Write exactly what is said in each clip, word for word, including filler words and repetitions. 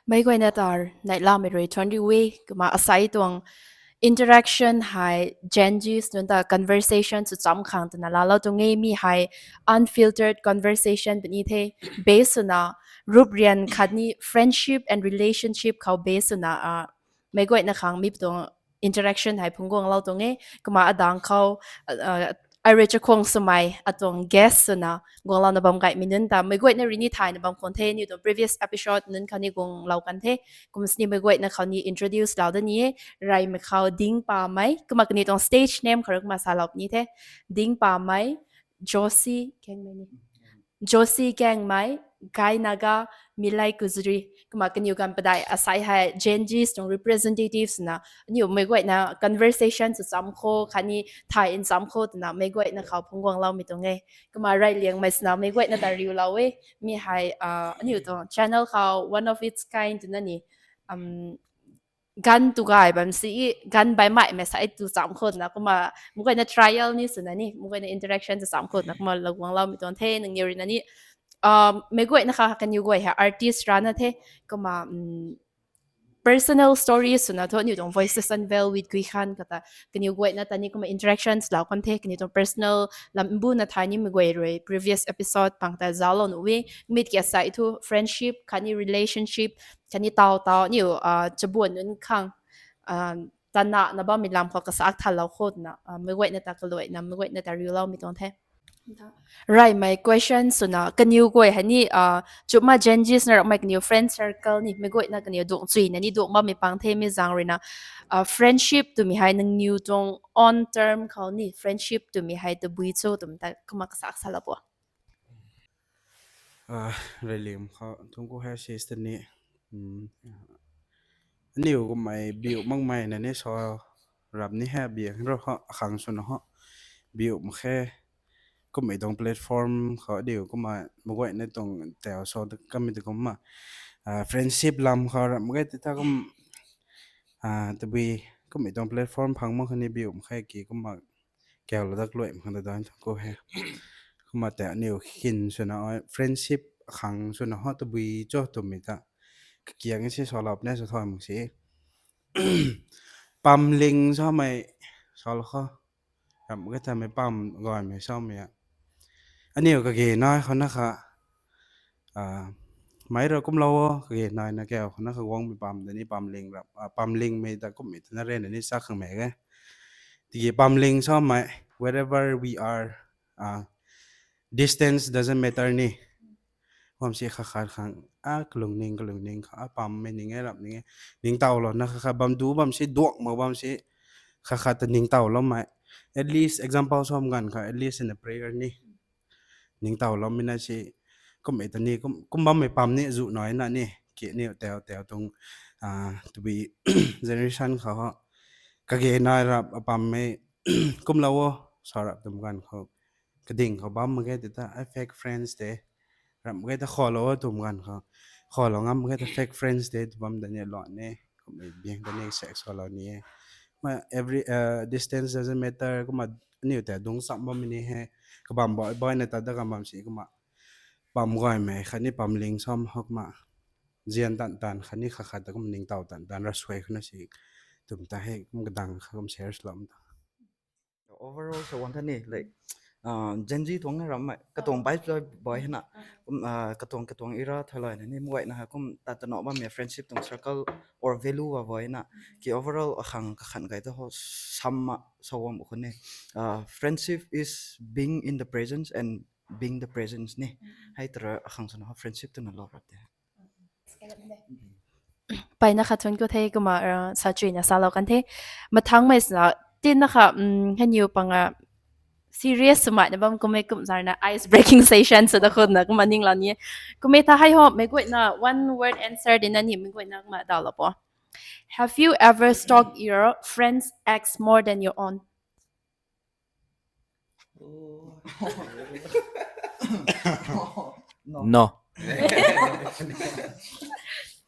Meic guayna ta neihlamei rui thuanc riu e, kumna asai tuang interaction hei Gen Zs nunc ta conversation sw cham khang twna laalou tuang e. Mi hei unfiltered conversation puni the, base swna rup rian khatni friendship and relationship khou base swna meic guayna khang mi tuang interaction hei phungc guanglou tuang e. Kumna adang khou ai rui chakhwang swmei atuang guest swna guanglouna bam gaymei nunc ta meic guayna rui ni thayna bam khwan the. Aniu tuang previous episode nunc khou ni guanglou kan the. Kumna sini meic guayna khou ni introduce lou da ni e. Reymei khou Dingpamei, kumna kaniw tuang stage name khou rui kumna salou ni the. Dingpamei, Josie Kangmei ni. Josie Kangmei, Gai Naga, Milai Kuzuri. Kumna kaniw ganv padeih asai hei Gen Zs tuang representatives na, aniu meic guayna conversation sw cham kho khatni thay in cham kho twna meic guayna khou phungc guangloumei tuang e. Kumna reyliangmei swna meic guayna ta riulou e. Mi hei aniu tuang channel khou one of its kind twna ni, ganv tu gay bam si, ganv baihmei mei sai tu cham khou twna kumna meic guayna trial ni swna ni meic guayna interaction sw cham khou twna kumna lou guangloumei tuang the. Nangniw rui na ni meic guayna kha kaniw guay hei artist rana the, kumna personal stories swna thu aniu tuang Voices Unveiled with Guikhan kha ta kaniw guayna ta ni kumna interactions lou kan the. Kaniw tuang personal lam mbuna thay ni meic guay rui previous episode pang ta zauclou nuh e. Mit ki asai thu friendship khatni relationship khatni taw taw aniu chabuan nunc khang tanana bammei lam khou kasak thalou khou twna meic guayna ta kaluaina meic guayna ta riuloumei tuang the. Reymei question swna kaniw guay hei ni chumna Gen Zs na ramei kaniw friend circle ni meic guayna kaniw duang chuina ni duang bammei pang the. Mi zaeng rui na friendship twmei hei nangniw tuang own term khou ni friendship twmei hei tabui cho twmei ta kumna kasak salou bo. Reyliam khou thungc ku hei sis ta ni aniu kummei biu makmei na ni sa rap ni hei biang ro ho akhang swna ho biu mak khe. Kummei tuang platform khou diu kumna meic guayna tuang tau sa kamei tu kumna friendship lam khou rap mak ge ti ta kum tabui kummei tuang platform phang mak khe ni biu mak khe ki kumna kaulou dak luai mak khang ta dan thungc ku hei. Kumna ta aniu khin swna friendship akhang swna ho tabui cho twmei ta kakiang si salou ne sa thay mak si. Pamling samei salou kho. Ramh mak ge tamei pam gaymei samei a aniu kage nai khou na kha meic rui kumlou o kage naina kau khou na kha guangmei pam ta ni pamling rap pamlingmei ta kummei ta na rena ni sak khang mei ge. Tiki pamling samei wherever we are, distance doesn't matter ni. Bam si kha khat khang a kalungning kalungning kha a pammei ning e rap ning e ningtowlouna kha khat bam du bam si duak mak bam si kha khat ta ningtowloumei. At least example sam ganv kha at least in a prayer ni ningtowloumei na si kummei ta ni kum bammei pam ni zu naina ni ki ni tau tau tuang tabui generation khou kage nai rap a pammei kumlou o sa rap twm ganv khou kading khou bam mak ge ti ta fake friends tei ramh mak ge ta khalou o twm ganv khou khalou ngam mak ge ta fake friends tei tw bam ta ni luan e. Kummei biang ta ni sex khalou ni e. Every distance doesn't matter kumna aniu tei dungc cham bammei ni hei kabam baihna ta da kam bam si kumna pam gaymei khatni pamling sam ho kumna zian tan tan khatni kha khat ta kumna ningtow tan tan rasuai khana si twm ta hei kum kadang kha kum share lou ta. Overall sa guang kha ni like Gen Z tuang ramhmei katuang vibe zai boi hena katuang katuang era thailayna ni meic guayna hei kum ta tanow bammei friendship tuang circle or value a boi na ki overall akhang kakhan kai ta ho samna sa guang bu khou ni friendship is being in the presence and being the presence ni. Hei tara akhang swna ho friendship twna lou rap te. Mpeyna khat thuanc ku the kumna sa chuina salou kan the. Mathangmei swna tina kha hei niw panga serious swmei na bam kummei kum zarna ice breaking session sw da khou na kumna ninglou ni e. Kummei tha hei ho meic guayna one word answer dina ni meic guayna kumna dawlou po. Have you ever stalked your friend's ex more than your own? No.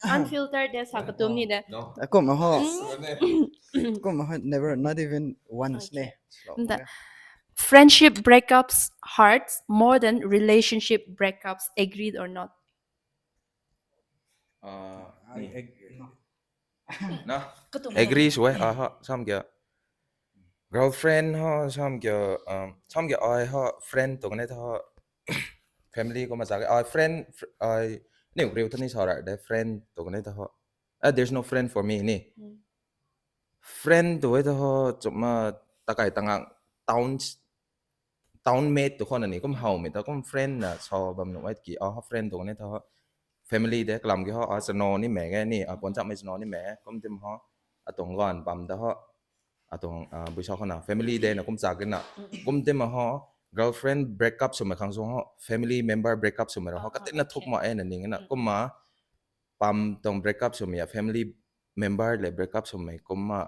Unfiltered de sa katum ni de. Kum ho. Kum ho never, not even once ne. Friendship breakups hurts more than relationship breakups, agreed or not? Uh, I, Na, agree sw e, ai ho sam kia girlfriend ho sam kia, um, sam kia ai ho friend tuang ne tho, family kumna sa ke ai friend, fr- ai niw riu tho ni sa ra de friend tuang ne tho. Ah, there's no friend for me ni. Friend tu e tho chuma takai tanga town town mate tu khou na ni kum howmei ta kum friend na sa bam nuh e ki, ah, friend tuang ne tho. Family de kalam ki ho, ah, chano ni me ge ni, ah, puan chakmei chano ni me ge, kum tim ho, atuang ganv bam da ho, atuang, ah, bui sa khou na family de na kum chak na, kum tim ho, girlfriend break up swmei khang sung ho, family member break up swmei ra ho, katina thuk ma e na ning na, kumna pam tuang break up swmei a family member le break up swmei kumna,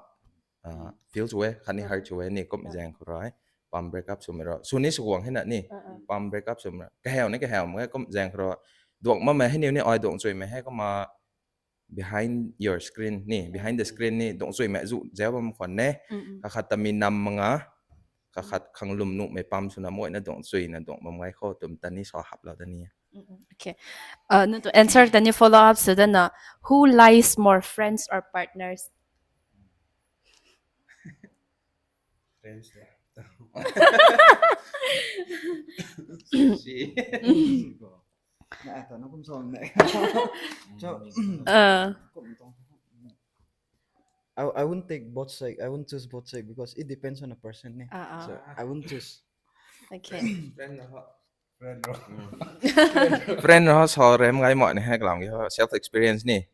ah, feel sw e, khatni hurt sw e ni kum zaeng khou rui. Pam break up swmei ra sw ni sw guang hei na ni, pam break up swmei ra kahaw ni kahaw mak e kum zaeng khou rui. Duang mamei hei niw ni ai duang chuimei hei kumna behind your screen ni, behind the screen ni duang chuimei zu zau bam khwan ne. Kakhat ta mi nam manga, kakhat khang lwm nuhmei pam swna moina duang chuina duang bam gai khou twmei ta ni sa haplou da ni. Okay. Uh, nang tu answer ta ni follow up sw da na, who lies more, friends or partners? Friends lah. Si. Na, ata na kum sa ne. So, Uh, kum tong. I, I won't take both side. I won't choose both side because it depends on a person, ne? Ah, ah. So, I won't choose. Okay. Friend na ho. Friend na ho. Friend na ho sa rem gai mo ni hei kalam ki ho self experience ni.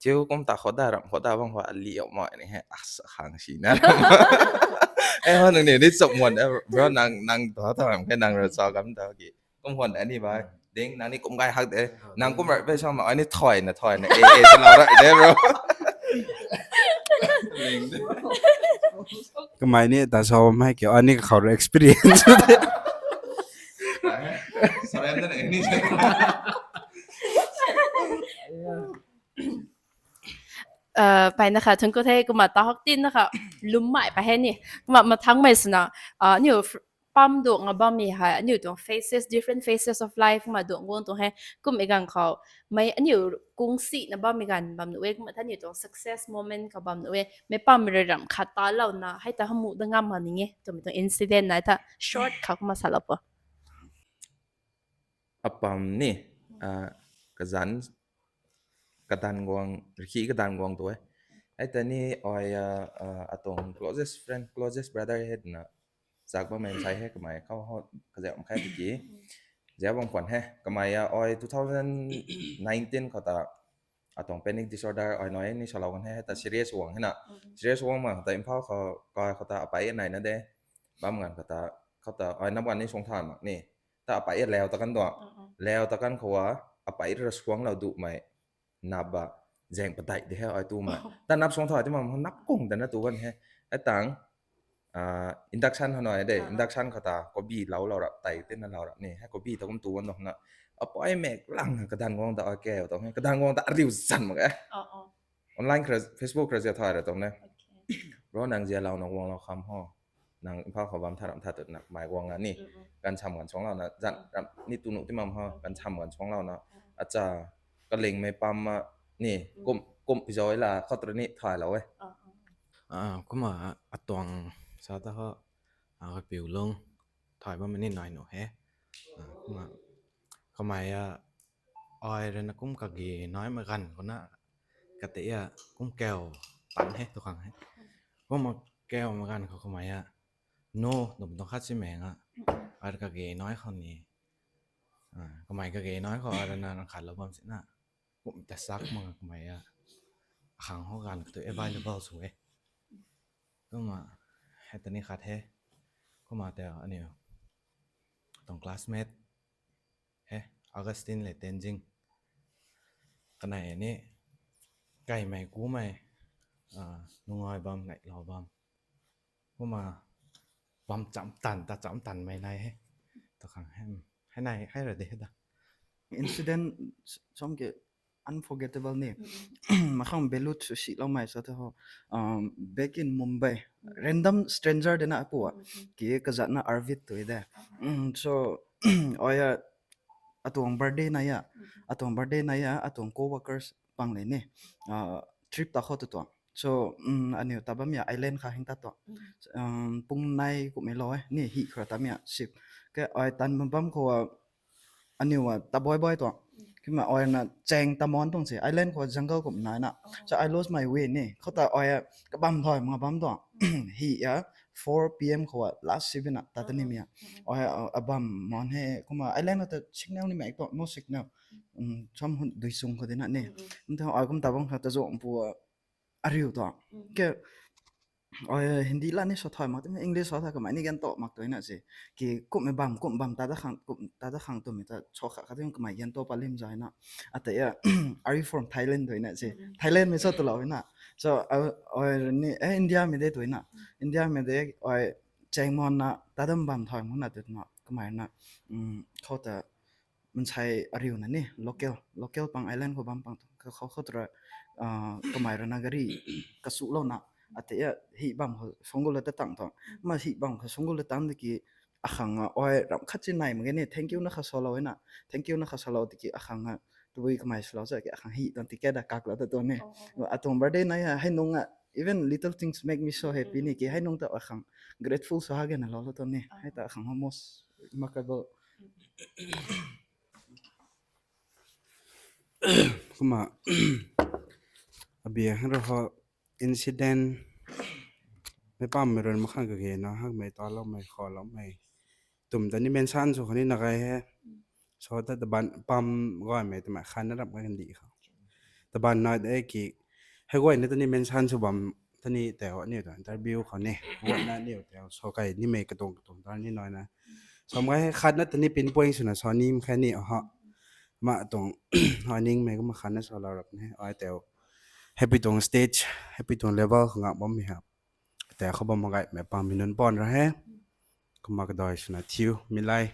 Tiu kum ta khou da ram khou da bang khou ali au mo ni hei as khang si na. Eh ho nang ni ni chok mon, eh, bro, nang nang to ta ram ke nang ra sa kam ta ki. Kum hon ani bai. Ding nang ni kum gai hak de. Nang kum rak pe sa ma ani thoi na thoi na. Eh, eh, ta lau rak de, bro. Kamei ni ta sa mai ki ani khou experience de. Surrender ni. Uh, pai na kha thun ko the kumna ta hok tin na kha lum mai pa he ni. Kumna mathang mai sina, uh, niw pam duang a bam mi hei, aniu tuang phases, different phases of life ma duang guang tuang he, kum e ganv khou, mei aniu kung si na bam mi ganv bam nu e, kumna tha aniu tuang success moment khou bam nu e, mei pam rui ram khat ta lou na, hei ta hamu da ngam ma ning e, twmei tuang incident na tha short khou kumna sa lou po. Apam ni, ah, kazan, kadan guang, rikhi kadan guang tu e. Hei ta ni ai, ah, ah, atuang closest friend, closest brother hei na, zak bam mei sai he kamei khou ho, kazak mkhai tiki. Zak bam khwan he, kamei a ai two thousand nineteen khou ta, atuang panic disorder ai nai ni salou kan he, ta serious wang he na. Serious wang ma ta Imphal khou, kai khou ta apai nai na de. Bam ngan khou ta, khou ta, ai nap kan ni sung than mak ni. Ta apai e leu ta kan duang. Leu ta kan khou a, apai ra suang lou duh mei. Nap ba, zeng padai de he ai tu mei. Ta nap suang thai ti ma, nap kung ta na tu kan he. Ai tang, ah, induction hano ai de, induction khou ta, kobi lou lou rap, tai ti na lou rap ni. He kobi ta kum tu kan duang na. Apai mek lang, kadan guang ta ai keu ta he. Kadan guang ta ariu zan mak e. Online kra, Facebook kra zia thai ra tong ne. Bro, nang zia lou na guang lou kham ho. Nang Imphal khou bam tha ram tha tut na mai guang na ni. Gan cham gan suang lou na, zan ram ni tu nu ti mam ho, gan cham gan suang lou na. Acha, kaling mei pam ma ni, kum, kum pizoi la, khatra ni thai lou e. Ah, kumna atuang sa ta ho, ah, kapiu lung, thai bam ni nai nu he. Ah, kumna, kamei a, ai rui na kum kage nai ma ganv khou na, kate a, kum keu, tan he, tu khang he. Kumna keu ma ganv khou kamei a, no, dum tang khat si meng a, ai rui kage nai khou ni, ah, kamei kage nai khou ai rui na, nang khat lou bam si na, kum ta sak ma kamei a, akhang ho ganv khou tu available sw e. Kumna, hei ta ni khat he. Kumna ta aniu tuang classmate he, Augustine le Tenzing. Kanei ni, kaimei kumei, ah, nungai bam, ngai lou bam. Kumna, bam cham tan, ta cham tan mei nai he. Ta khang he, hei nai, hei ra de he da. Incident s-, som ke unforgettable ni. Makhang belut sw si lou mei sa ta ho. Um, back in Mumbai, random stranger de na apu a. Ki kazat na Arvid tu de. Mm, so, oya, atuang birthday na ya. Atuang birthday na ya, atuang co-workers pang le ni. Ah, trip ta khou tu tuang. So, um, aniu ta bam ya island kha hing ta tuang. Um, pung nai kumei lou e ni hi khra ta mi a ship. Ke ai tan bam bam khou a aniu a ta boi boi tuang. Kima ai na cheng ta mon tuang se island khou jungle kum nai na. So I lost my way ni. Khou ta ai a kabam thoi ma bam tuang. Hi a four P M khou a last ship na ta ta ni mi a. Ai a, a bam mon he kuma island ta signal ni mek tuang, no signal. Um, sam hun dui sung khou di na ni. Nthau ai kum ta bam kha ta zong pu a ariu tuang. Ke ai Hindi la ni sa thai mak tuang, English sa thai kamei ni gan to mak tuang na se. Ki kum e bam, kum bam ta da khang, kum ta da khang tu mi ta so kha kha tuang kamei gan to pa lim zai na. Ata ya, are you from Thailand tuang na se. Thailand mi so tu lou na. So, ai ni, eh, India mi de tuang na. India mi de, ai cheng mon na, ta dam bam thai mon na tu na, kamei na, um, khou ta, mansei ariu na ni, local, local pang island khou bam pang tu, ka khou khou tura, ah, kamei rui na gari, ka su lou na, ata ya, hi bam khou songul la ta tang tuang, ma hi bam khou songul la tang di ki, akhang a, oi, ram khat chi nai mak ge ni, thank you na kha sa lou na, thank you na kha sa lou di ki, akhang a, tubui kamei sa lou sa ki, akhang hi tuang ticket a kak lou ta tuang ni. Atuang birthday na ya, hei nung a, even little things make me so happy ni ki, hei nung ta akhang grateful sa ha ge na lou lou tuang ni, hei ta akhang most remarkable. Kumna, abi hang ro ho incident, mei pam mei run makhang kage na, hak mei ta lou mei, kho lou mei. Tum ta ni mention sw khou ni na gai he. So ta taban pam gay mei twmei khan na rap kan di khou. Taban na de ki, hei guay ni ta ni mention sw bam ta ni tei ho ni ta interview khou ni. Guay na ni tei ho, so kai ni mei katung katung ta ni nai na. So mei khat na ta ni pinpoint sw na so ni mei kha ni ho. Ma tuang, ho ning mei kumna khan na so lou rap ni. Ai tei ho. Happy tuang stage, happy tuang level khou ngak bam mi ha. Tei khou bam ma gay mei pam mi nunc pon ra he. Kumna kadai sw na thiu, milai.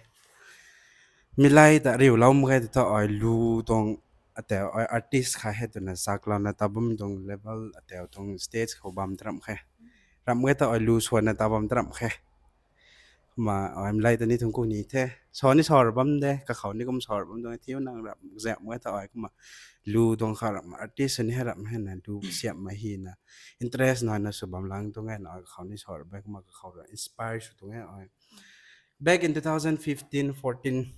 Milai ta riu lou mak ge ta ai lu tuang, atei ai artist kha he twna sak lou na ta bam tuang level, atei tuang stage khou bam ta ram khe. Ram ge ta ai lu swan na ta bam ta ram khe. Kumna ai milai ta ni thung ku ni the. So ni sa ra bam de, kakhou ni kum sa ra bam tuang thiu nang ram zam ge ta ai kumna lu tuang kha ram artist ni he ram he na lu siam ma hi na. Interest na na sw bam lang tuang e na ai kakhou ni sa ra bai kumna kakhou ra inspire sw tuang e ai. Back in two thousand fifteen, fourteen,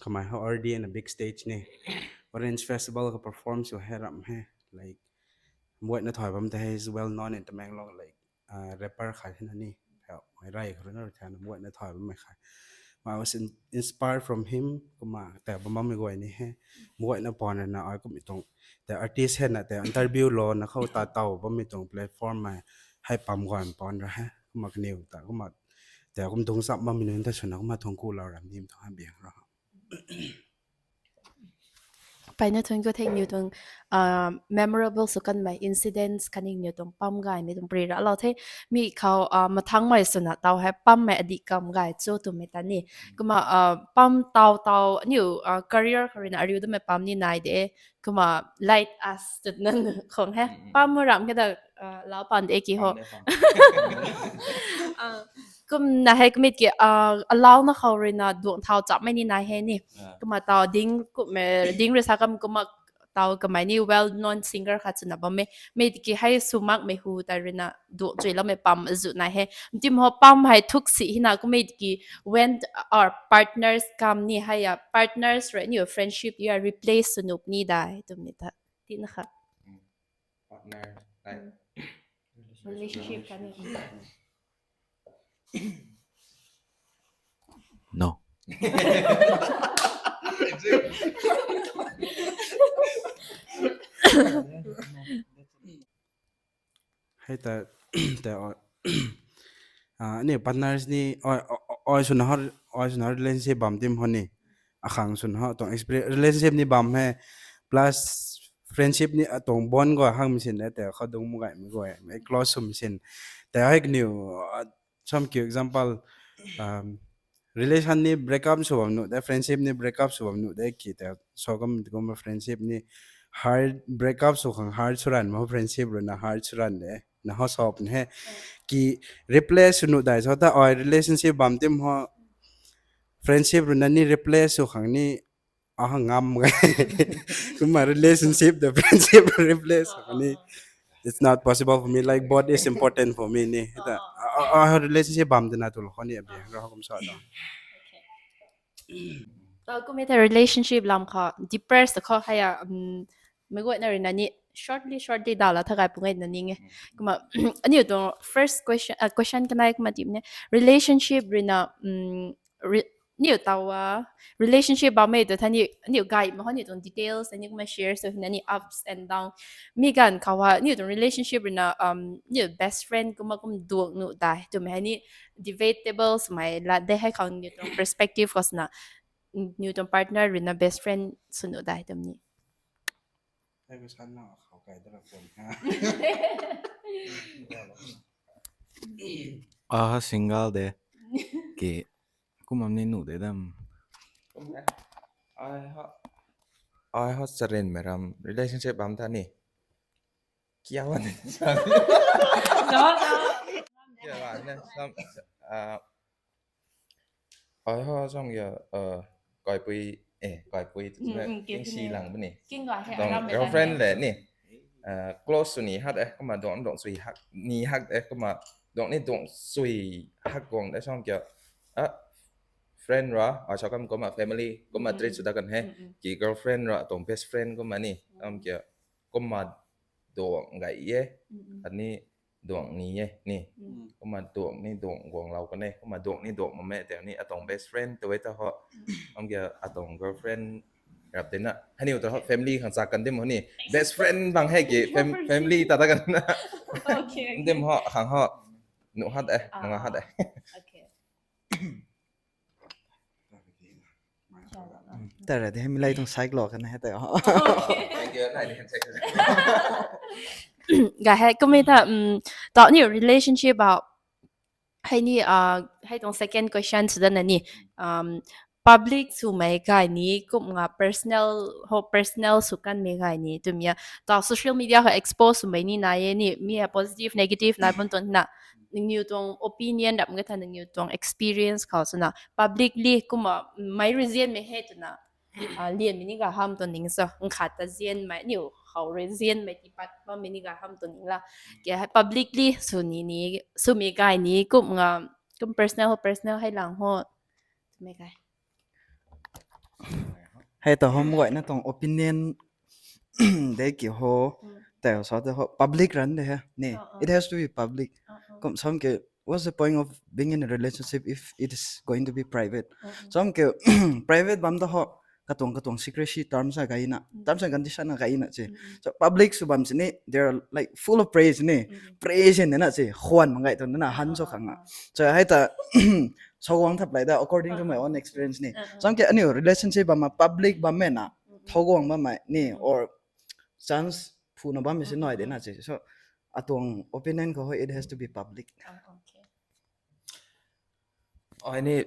kamei ho R D N a big stage ni. Orange Festival ka perform sw he ram he. Like, Muaina Thoibam te he is well known in Tamenglong, like, uh, rapper khai hina ni. Mei rai khou na thana Muaina Thoibam mei khai. I was in, inspired from him, kumna ta bam bammei guay ni he. Muaina pon na ai kum tuang. Ta artist he na ta interview lou na khou ta taw bammei tuang platform mei. Hei pam guay pon ra he. Kumna kaniw ta, kumna ta kum tuang sap bammei nunc ta swna kumna thung ku lou ram nim tuang ha biang ra. Pai na thun ko thei niw tuang, ah, memorable sw kanmei incidents khatni niw tuang pam gaymei tuang pri ra lou the. Mi khou, ah, mathangmei swna taw hei pammei adih kam gay cho twmei ta ni. Kumna, ah, pam taw taw niw, ah, career khou rui na ariu damei pam ni nai de. Kumna like us twna khang he. Pam ram ke da, ah, lau pan de ki ho. Kumna hei kumit ki, ah, alau na khou rui na duang thau chapmei ni nai he ni. Kumna taw ding, kumna ding rui sa kam kumna taw kamei ni well known singer khat swna bammei. Mei ki hei sw makmei hu ta rui na duang chuiloumei pam azu nai he. Ntim ho pam hei thuk si hina kumit ki when our partners kam ni hei a partners rui ni friendship ya replace sw nuh ni dai twmei ta tina kha. Partner, like, relationship khatni. No. Hei ta, ta, ah, ni partners ni, oi, oi, oi swna ho, oi swna ho relationship bam tim ho ni. Akhang swna ho tuang experience, relationship ni bam he, plus friendship ni, ah, tuang bond guay hang machine de, ta khou dung mu gaymei guay, mei close sw machine. Ta hei kaniw, ah, some ki example, um, relation ni break up sw bam nuh de, friendship ni break up sw bam nuh de, ki ta so kam, kum friendship ni hard, break up sw khang hard sw ran ma friendship rui na hard sw ran de, na ho sop ni he. Ki replace sw nuh dai so ta oi relationship bam tim ho friendship rui na ni replace sw khang ni ah ngam gai. Kumna relationship the friendship replace ni. It's not possible for me. Like, both is important for me ni. Ta, ah, ah, relationship bam de na tu lo khou ni abi ra kum sa da. Ta kum e ta relationship lam kha deepest kha haya, um, mei guayna rui na ni shortly shortly dala thakai pungai na ning e. Kumna aniu tuang first question, uh, question kanai kumna tim ne, relationship rui na, um, re, niu tawa relationship bam e tu thani niu gay ma ho ni tuang details ani kumna share so na ni ups and down. Mi ganv khou ha niu tuang relationship rui na, um, niu best friend kumna kum duang nu dai tu mei ni debatable swmei la de hei khou niu tuang perspective khou swna niu tuang partner rui na best friend sw nu dai tum ni. Hei ko san na khou kai da ra pon ha. Ah, single de. Ki, kumna ni nu de dam. Ai ha, ai ha sarin mei ram relationship bam ta ni. Kya wan? Kya wan? Sam, ah, ai ha sam kya, ah, kaipui, eh, kaipui tu na king si lang bani. King ga he Dong aram mei girlfriend le ni. Ah, close sw ni hat eh, kumna dong dong sui hak ni hat eh, kumna dong ni dong sui hak guang de sam kya. Ah, friend ra, ai sa kam kumna family kumna treat sw da kan he. Ki girlfriend ra tuang best friend kumna ni. Sam kya kumna duang gay e, ani duang ni e ni. Kumna duang ni duang guang lou kan e, kumna duang ni duang mame te ni atuang best friend tu e ta ho. Am kya atuang girlfriend rap de na. Haniu ta ho family khang sa kan dim ho ni. Best friend bang he ki fam, family ta ta kan na. Okay. Dim ho khang ho. Nu hat eh, nanga hat eh. Okay. Tara de hemi lai tuang cycle kan he ta. Ga he kumei ta, um, ta ni relationship a hei ni, uh, hei tuang second question sw da na ni, um, public swmei gay ni kumna personal ho, personal sw kanmei gay ni tumia ta social media ho expose swmei ni na e ni mi a positive negative na bun tuang na nangniw tuang opinion dap nge tha nangniw tuang experience khou swna publicly kumna mei reason mei he twna ah, lian mei ni ga ham tuang ning so, nkhat ta zian mei, niu khou rui zian mei tipat bam mei ni ga ham tuang ning la. Ke hei publicly sw ni ni, swmei gay ni, kum nga, kum personal ho, personal hei lang ho. Mei gay. Hei ta hom guay na tuang opinion de ki ho, tei sa te ho, public ran de he, ni. It has to be public. Kum sam ke, what's the point of being in a relationship if it is going to be private? Sam ke, private bam ta ho, katuang katuang secrecy terms a gai na, terms and condition a gai na chi. So public sw bam sini, they are like full of praise ni, praise ni na chi, khwan mangai tuang na han so khang a. So hei ta, so guang thap lai da, according to my own experience ni. Sam ke aniu relationship bam a public bam mei na, tho guang bam mei ni, or chance phu na bam mei si noi de na chi. So atuang opinion ko ho, it has to be public. Ah, okay. Ai ni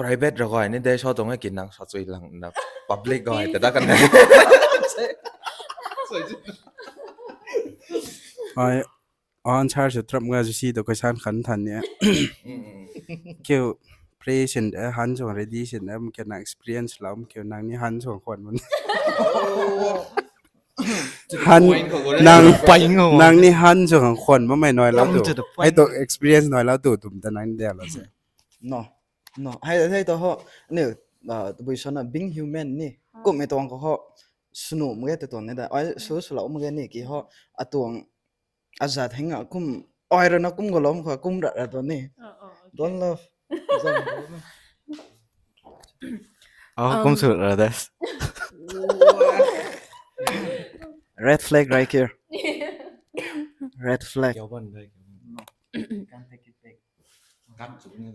private ra gay ni de so tuang e ki nang sa chui lang na public gay ta da kan. Ai answer se trap nga ju si to question khan than ni. Kyo present eh han song ready sin eh kyo nang experience lam kyo nang ni han song khwan mun. Han nang Pai ngo. Nang ni han song khwan ma mai noi la tu. Ai to experience noi la tu tum ta nang de la se. No, no. Hei hei to ho ni, ah, bui so na being human ni. Kum e tuang ko ho sunu mu ge te tuang ni da. Ai su su lau mu ge ni ki ho atuang azat heng a kum ai ra na kum golom kha kum ra ra to ni. Oh, oh, okay. Don't love. Oh, kum su ra da. Red flag right here. Red flag.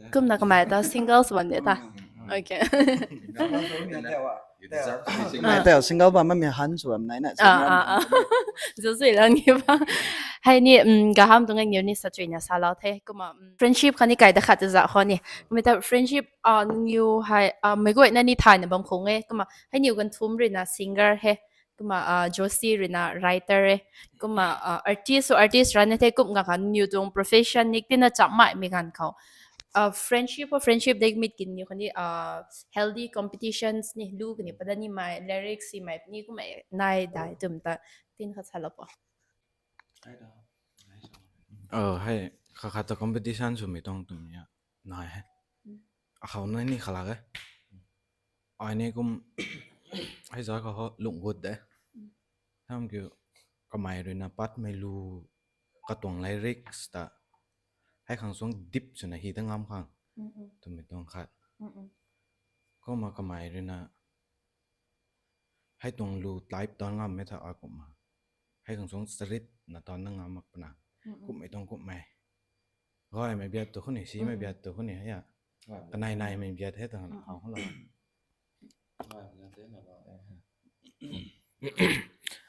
Kum na kamai ta single swan de ta. Okay. Nai teo single ba ma mi han swan nai na. Ah, ah, ah. Zuzui lang ni ba. Hei ni, um, ga ham tu ngai ni sa chui na sa lau the. Kuma, um, friendship khani kai da khat za ho ni. Kuma ta friendship, ah, niu hai, ah, mei guay na ni thai na bam khong e. Kuma, hei niu gan thum ri na singer he. Kuma, ah, Josie rui na writer e. Kuma, ah, artist, so artist ran the kum nga khan niu tuang profession nik tina chap mai mi gan khou. friendship ho, friendship dei mit kin ni khou ni healthy competitions ni lu kani pada ni mai, lyrics si mai ni kumna nai dai tum ta tin khat salou po. Hei, kha khat ta competition swmei tuang tum ya nai he. Akhou nai ni khalak e. Ai ni kum hei za khou ho lung gut de. Tham kiu kamei ruina patmei lu katuang lyrics ta hei khang suang deep swna hi ta ngam khang twmei tuang khat. Kumna kamei ruina hei tuang lu type ta ngam e tha a kumna hei khang suang sarit na ta na ngam mak puna. Kumhmei tuang kumhmei gaymei biat tu khou ni, simei biat tu khou ni hei a. Kanei neimei biat hei ta hang la.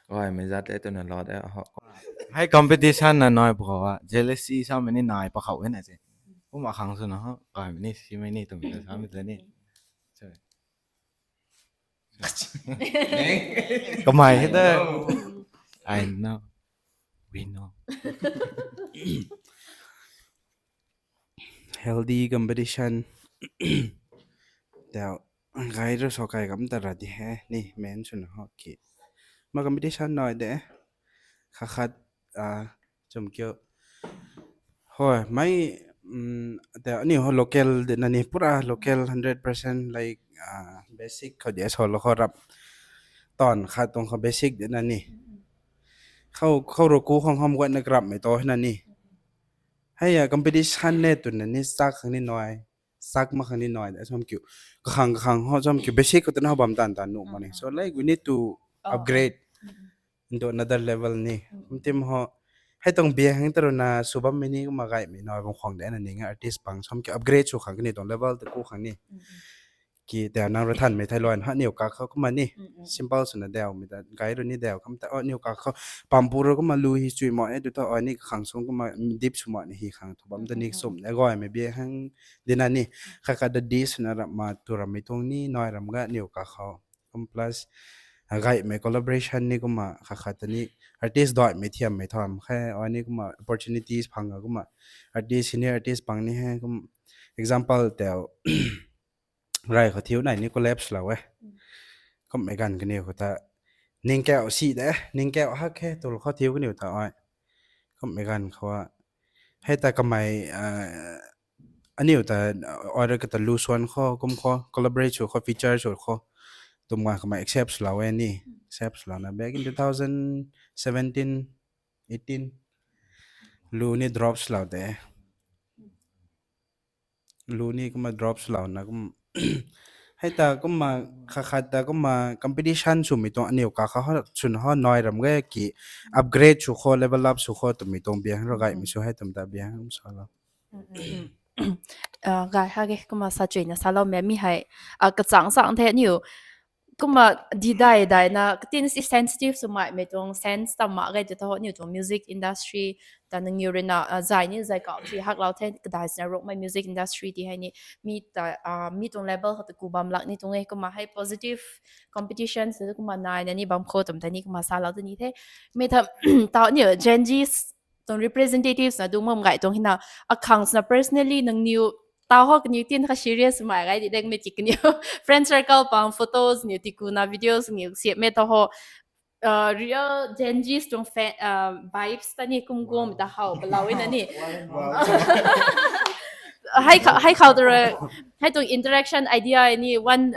Gaymei zat e twna lou de ho. Hei competition na nai pwkhou a jealousy samei ni nai pwkhou e na se. Kumna khang swna ho gaymei ni simei ni twmei ta samei ta ni. Kamei hei ta. I know. We know. Healthy competition. Tau gay ru so kai kam ta ra di he ni men swna ho ki. Ma competition nai de. Kha khat chum kiu. Hoi, mei ta aniu ho local de na ni, pura local hundred percent like basic khou de so lo khou rap. Tawn khat tuang khou basic de na ni. Khou khou ru ku khang ham guatna karapmei to na ni. Hei a competition le twna ni sak khang ni nai. Sak mak khang ni nai de chum kiu. Kakhang kakhang ho chum kiu basic khou twna ho bam tan tan nuh mak ni. So like we need to upgrade into another level ni. Kum tim ho hei tuang biang hang ta runa sw bammei ni kumna gaymei nai bam khwang de na ni nga artist pang chum kiu upgrade sw khang kani tuang level ta ku khang ni. Ki ta nang ra thanmei thai luan ha niw kak khou kumna ni. Simple swna daumei ta gay ru ni dau kam ta o niw kak khou pampu ru kumna lu hi chui mo e tu ta o ni kakhang sung kumna deep sw ma ni hi khang thu bam ta ni sum de gaymei biang hang di na ni. Kha khat da di swna rap ma tu rammei tuang ni nai ram ga niw kak khou. Kum plus gaymei collaboration ni kumna kha khat ta ni artist daimei thiammei tham khe o ni kumna opportunities phang a kumna artist, senior artist pang ni he kum example tau rai khou thiu nai ni collapse lou e. Kummei ganv kaniw khou ta ningkau si de, ningkau hak khe tul khou thiu kaniw ta ai. Kummei ganv khou a hei ta kamei aniu ta oira kata lu suan khou kum khou collaborate sw khou feature sw khou tumna kamei accept swlou e ni. Accept swlouna back in two thousand seventeen, eighteen lu ni drop swlou de. Lu ni kumna drop swlouna kum hei ta kumna kha khat ta kumna competition swmei tuang aniu kak khou swn ho nai ram ge ki upgrade sw khou level up sw khou twmei tuang biang ru gaymei sw hei tum ta biang kum salou. Gay ha ge kumna sa chuina saloumei mi hei kachang chang the aniu kumna di dai daina katin si sensitive swmaimei tuang sense ta mak ge tu tho aniu tuang music industry ta nangniw ruina zay ni zay kau si haklou the kadai sina rukmei music industry ti hei ni mi ta mi tuang level khou ta ku bam lak ni tuang e kumna hei positive competition sw kumna naina ni bam khou tum ta ni kumna salou ta ni the. Mi tha tau aniu Gen Zs tuang representatives na dung mam gay tuang hina akhang swna personally nangniw tau ho kaniw tin kha serious mai gay di deng mi ti kaniw friend circle pang photos niw tikuna videos niw siamei ta ho real Gen Zs tuang vibes ta ni kum kum ta how palou na ni. Hei khou ta hei tuang interaction idea ni one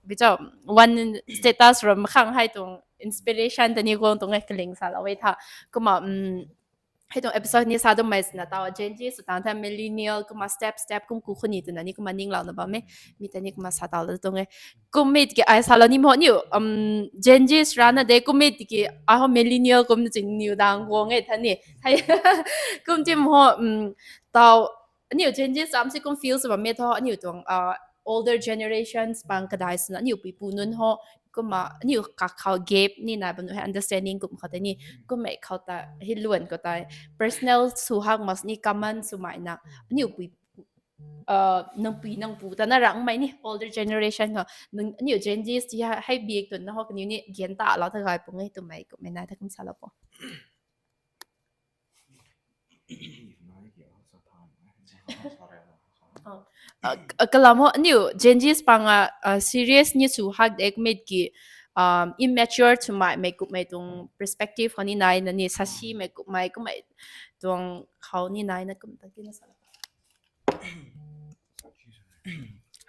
bichau one status ram khang hei tuang inspiration ta ni guang tuang e kaling salou e tha. Kumna hei tuang episode ni sa dummei sina tau Gen Z sw tang tha millennial kumna step step kum ku khou ni twna ni kumna ninglouna bam e. Mi ta ni kumna sa tau la tuang e. Kum mi tiki ai salou ni mo niu Gen Z rana de kum mi tiki ai ho millennial kum ching niw dang guang e tha ni. Kum ti mo tau aniu Gen Z cham si kum feel sw bam e tho aniu tuang older generations pang kadai swna aniu puipu nunc ho kumna aniu kak khou gap ni nai bam nu hei understanding kum khou tei ni kummei khou ta hei luan khou tei personal sw hak mas ni common swmei na aniu pui nang pui nang pu ta na rangmei ni older generation khou aniu Gen Z ti hei biak tun na ho kaniw ni gen ta lou ta gay pung e twmei kummei nai ta kum salou po. Uh, kalam ho, aniu Gen Zs pang a, uh, serious ni sw hak de kumit ki, um, immature swmei, mei kummei tuang perspective khou ni nai na ni, sasi mei kummei, kummei tuang khou ni nai na kum ta ki na sa.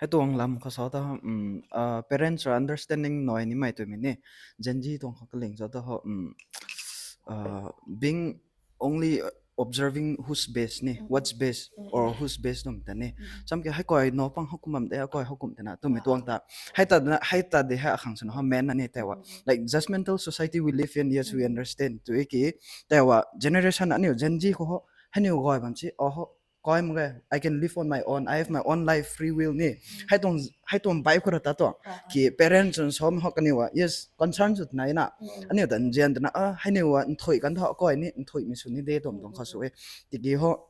Hei tuang lam khou sa ta, um, uh, parents ra understanding nai nimei twmei ni, Gen Z tuang khou kaling sa ta ho, um, uh, being only observing who's best ni, what's best or who's best tum ta ni. Sam ki hei koi no pang hokum bam de, hei koi hokum ta na twmei tuang ta. Hei ta na, hei ta de hei akhang swn ho men na ni tei wa. Like judgmental society we live in, yes, we understand. Tu ki tei wa generation aniu Gen Z khou ho, hei niu gay bam si, oh ho, koi mak ge, I can live on my own, I have my own life, free will ni. Hei tuang, hei tuang bai khou ra ta tuang. Ki parents and so ho kaniw wa, yes, concern sw nai na. Aniu ta nzian ta na, ah, hei niu wa nthui kan tho koi ni, nthuimei sw ni de tuang tuang khou sw e. Tiki ho,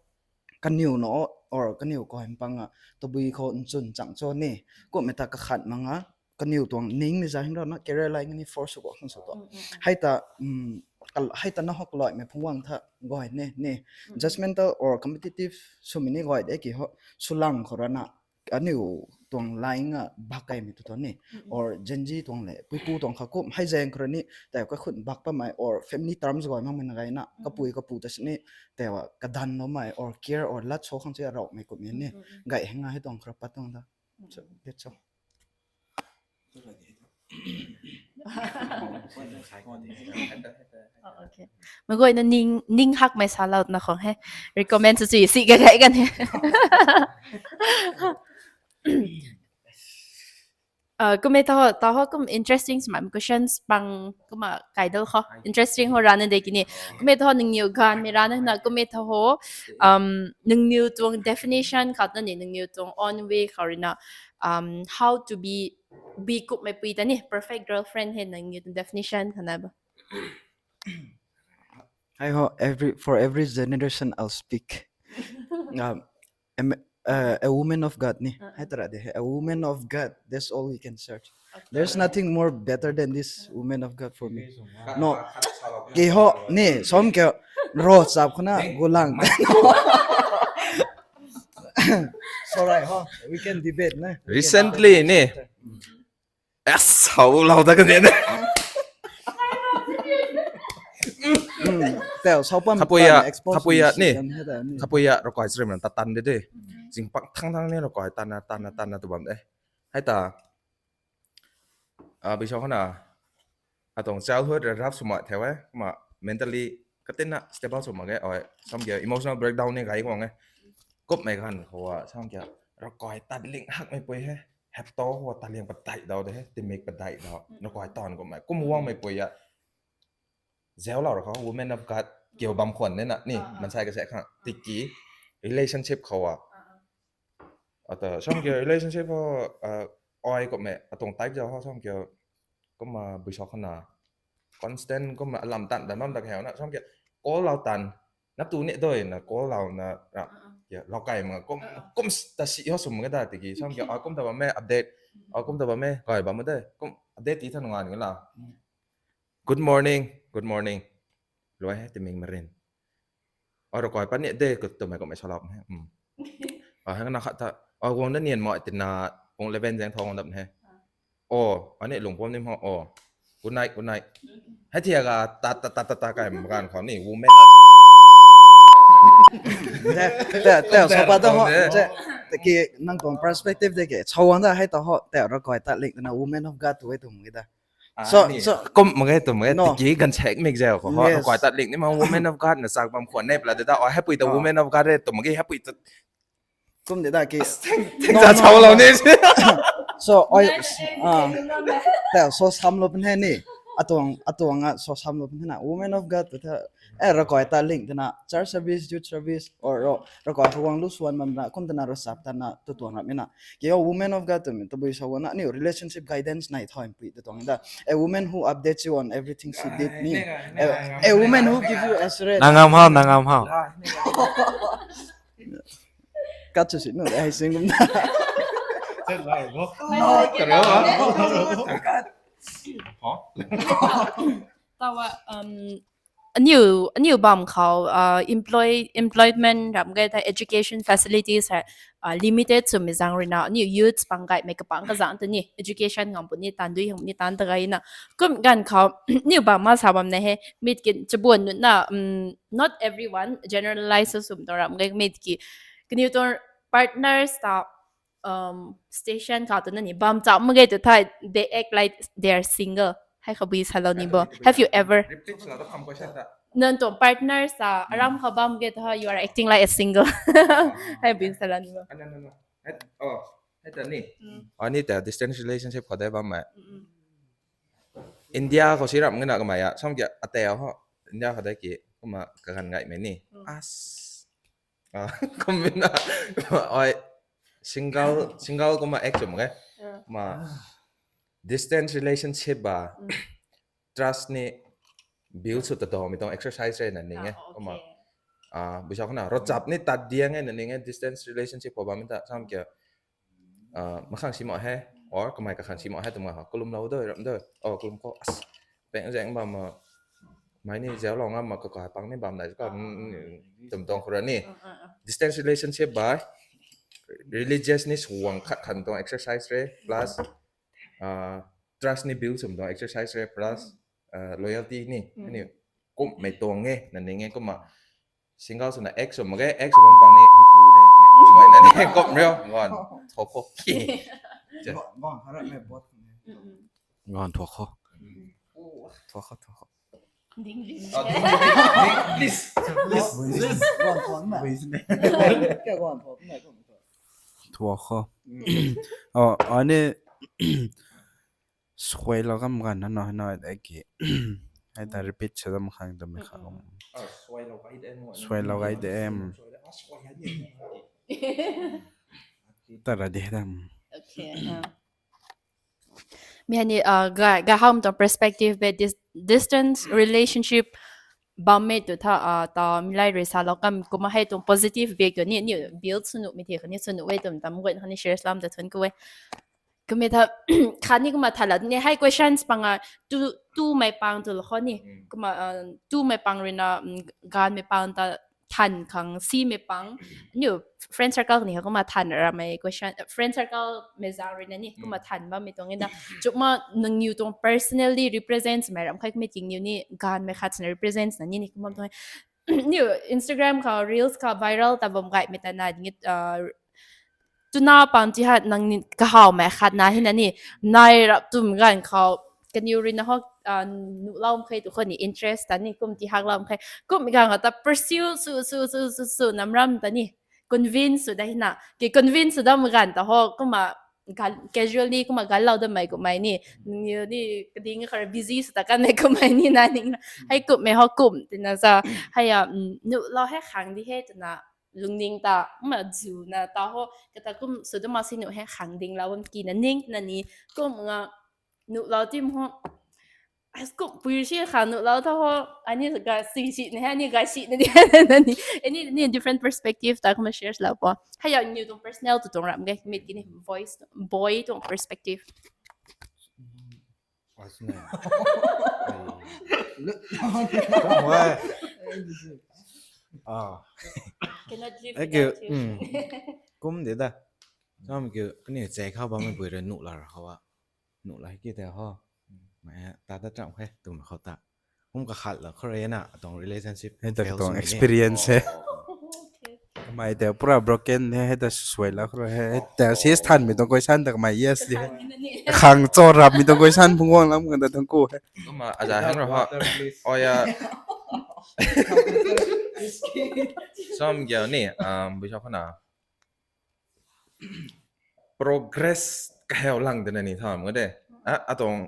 kaniw no, or kaniw koi pang a, tabui khou nchun chang cho ni. Kummei ta kakhat mang a, kaniw tuang ning ni za hing ra na, career line ni force sw ko khang sw to. Hei ta, um, hei ta na ho kaloimei phungwang tha gay ni, ni. Judgmental or competitive swmei ni gay de ki ho, sw lang khou ra na, aniu tuang line a bak kaimei tu to ni, or Gen Z tuang le, puipu tuang kha kum, hei zaeng khou ra ni, tei kakhun bak pamei, or family terms gay makmei na gay na, kapui kapu ta si ni, tei wa kadan loumei, or care, or lat so khang si araumei kummei ni, gay hei nga hei tuang khou ra pat tuang da. So, that's all. Oh, okay. Mei guay na ning, ning hakmei salou na khang he. Recommend sw si, si ga gai gan he. Uh, kummei ta ho, ta ho kum interesting swmei questions pang kumna kaidal ho. Interesting ho rana de kini. Kummei ta ho nangniw ganvmei rana na kummei ta ho, um, nangniw tuang definition khat na ni nangniw tuang own way khou rui na, um, how to be, be kummei pui ta ni perfect girlfriend hei nangniw tuang definition khat na ba. Hei ho, every, for every generation I'll speak. Um, a, uh, a woman of God ni. Hei ta ra de, a woman of God. That's all we can search. There's nothing more better than this woman of God for me. No. Ki ho ni, som ki ro chap khou na gulang. Sorry ho, we can debate na. Recently ni. Yes, how lou da ka de na. Tau, sau pam khapuiya, khapuiya ni. Khapuiya, rakai chrim na ta tan de de. Jing pak thang thang ni rakai tan na, tan na, tan na tu bam de. Hei ta. Ah, bui sau khou na, atuang childhood ra rap swmei the e, kumna mentally katin na stable swmei ge, oi, sam kia emotional breakdown ni gai kuang e. Kummei ganv khou a, sam kia, rakai tat ling hakmei pui he, hep to khou tat ling padai dau de he, timik padai dau, rakai tan kummei, kum guangmei pui a, zau lau ra khou, woman of God, kiu bam khwan de na, ni, mansei ka se khang, tiki, relationship khou a, Ata, sam kia relationship ho, uh, ai kummei, atuang type zau ho, sam kia, kumna bui sau khou na, constant, kumna alam tan, tan bam ta khe na, sam kia, call lau tan, na tu ni doi na, call lau na, ra, kia, lau kai ma, kum, kum ta si ho sum ka da, tiki, sam kia, ah, kum ta bam e, update, ah, kum ta bam e, kai bam de, kum, update ti than nga ni la. Good morning, good morning. Luai he, timing marin. Aro koi pat ni de, kut tumei kummei salap he. Hmm. Ah, hei na khat ta. Ah, guang da nian mai tina, pung eleven zeng thong dap he. Oh, ani lung pom ni ho. Oh. Good night, good night. Hei thia ga ta, ta, ta, ta, ta, kai makan khou ni, woman. Te, te, te, so pa ta ho. Te, te ki, nang tuang perspective de ke. Chawang da hei ta ho, te, aro koi ta ling na, woman of God tu e tum ki da. So, so, kum mak ge, tum mak ge, no. Tiki ganv sek mik zau khou ho, yes. Koi tat ling ni ma, woman of God na sak bam khwan ne pla de da, oh, hei pui ta woman of God re, tum mak ge, hei pui ta. Kum de da ki. Thing, thing no, za no, chau no. Lau ni. So, oi, ah, ta, so sam lou pen he ni. Atuang, atuang a, so sam lou pen he na. Woman of God, ta, eh, aro koi tat ling, ta na, church service, youth service, or aro, aro koi khou guang lu swan bam na, kum ta na, aro sap ta na, tu tuang rap mi na. Kio woman of God tumei tabui sa wana ni relationship guidance nai thoi pui ta tuang da. A woman who updates you on everything she did ni. A, a woman who give you assurance. Nangam hao, nangam hao. Kat chu si nu ai sing kum da. Tawa, um, aniu aniu bam khou uh, employ employment ram ge ta education facilities hai uh, limited swmei zang ruina aniu youths pang gaymei kapang kazang tu ni education ngam puni tan dui hang ni tan ta gaina kum ganv khou aniu bam ma sa bam na he mit ki chabuan nunc na um, not everyone generalize swm to ram ge mit ki kaniw tuang partners ta um, station khou tu na ni bam cham mak ge tu thai they act like they are single. Hai kha bui salou ni bo. Have you ever? Repeat sala ta kam question ta. Nang tuang partner sa aram khou bam ge tu you are acting like a single. Hai bui salou ni bo. Ana na na. Hai oh, hai ta ni. Ani ta distance relationship khou dai bam mai. India khou si ram ngana kamai ya. Sam kya ate ho. India khou dai ki kuma kagan ngai mai ni. As. Ah, kumna oi single single kuma ek chum ge. Ma distance relationship ba trust ni build sw ta do mi tong exercise re na ning e. Kuma ah bisa khuna rochap ni tat dia nge na ning e distance relationship ko ba mi ta sam kya ah makhang simo he or kamai kakhang simo he tuma ha kulum lo do ram do. Oh kulum ko as peng jeng ba ma mai ni zau lo ngam ma ka ka pang ni bam dai ka tum tong khura ni distance relationship by religious ni suang khat khan tong exercise re plus uh, trust ni build sum tong exercise re plus uh, loyalty ni ni kum mei tong nge na ning nge kuma single suna ex sum ge ex sum pang ni hui thu de ni na ni kum ryo ngon thok ko ki Bang harap me bot ne. Ngon thok ko. Thok ko thok ko. Ding ding. Please, please, please. Guan thon na. Kya guan thon na ko. Thua kho. Oh, ani suai lo kam gan na no no da ki. Hai ta repeat sa dam khang dam kha. Suai lo gai de em. Suai lo gai de em. Tara de dam. Okay. Mi hani uh, ga ga ham tuang perspective be dis, distance relationship bam me tu tha uh, ta milai rui sa lo kam kuma hei tuang positive bek tu ni ni build sunu mi the khani sunu we tum tam gwen khani share slam ta thun kuwe. Kami tha khani kuma tha la ni hei questions panga tu tu mai pang tu lo khani kuma uh, tu mai pang rina um, gan mai pang ta than khang si me pang niu friend circle ni ha kuma than ra mai question friend circle me za ri na ni kuma than ba me tong ina chukma nang niu tong personally represents mai ram khai me ting niu ni gan me khat na represents na ni ni kuma tong niu Instagram kha reels kha viral ta bam gai me ta na ni uh, tuna pang ti hat nang ni kahau mai khat na hi na ni nai rap tum gan khau kaniw rui na hok uh, nu lau khai tu khou ni interest ta ni kum ti hak lam khai kum gang ta pursue su su su su su nam ram ta ni convince su da hi na ke convince su da ma gan ta ho kuma casually kuma gan lau da mai kum mai ni ni kading khar busy su ta kan mai kum mai ni na ning na hai kum me ho kum ti na sa hai ya nu lau hai khang di he tu na lungning ta ma zu na ta ho kata kum su da ma si nu he khang ding lau bam ki na ning na ni kum nga nu lau tim ho as kum pui si kha nu lau ta ho ani ga si si ne ani ga si ne di na ni any any different perspective ta kuma share lau po hai ya niu tuang personal tu tuang ram ge mit ki ni voice boy tuang perspective What's name? Why? Ah. Cannot live Ai, without you. Kum de da. Sam ki kani che kha bam bui re nu la ra kha wa. Nu la ki te ho. Mai ta ta cham khe tum kho ta. Kum ka khat la kho re na tong relationship. Hei ta tong experience he. Kamai te pura broken he, hei ta suai la khro he, hei ta sis than mi tong koi san ta kamai yes di. Khang cho rap mi tong koi san phung wang lam kan ta thang ku he. Kuma aza hang ro ha. Oh ya. Som gyo ni, um, bu chok na. Progress kaheu lang de na ni tham ngade. Ah, atong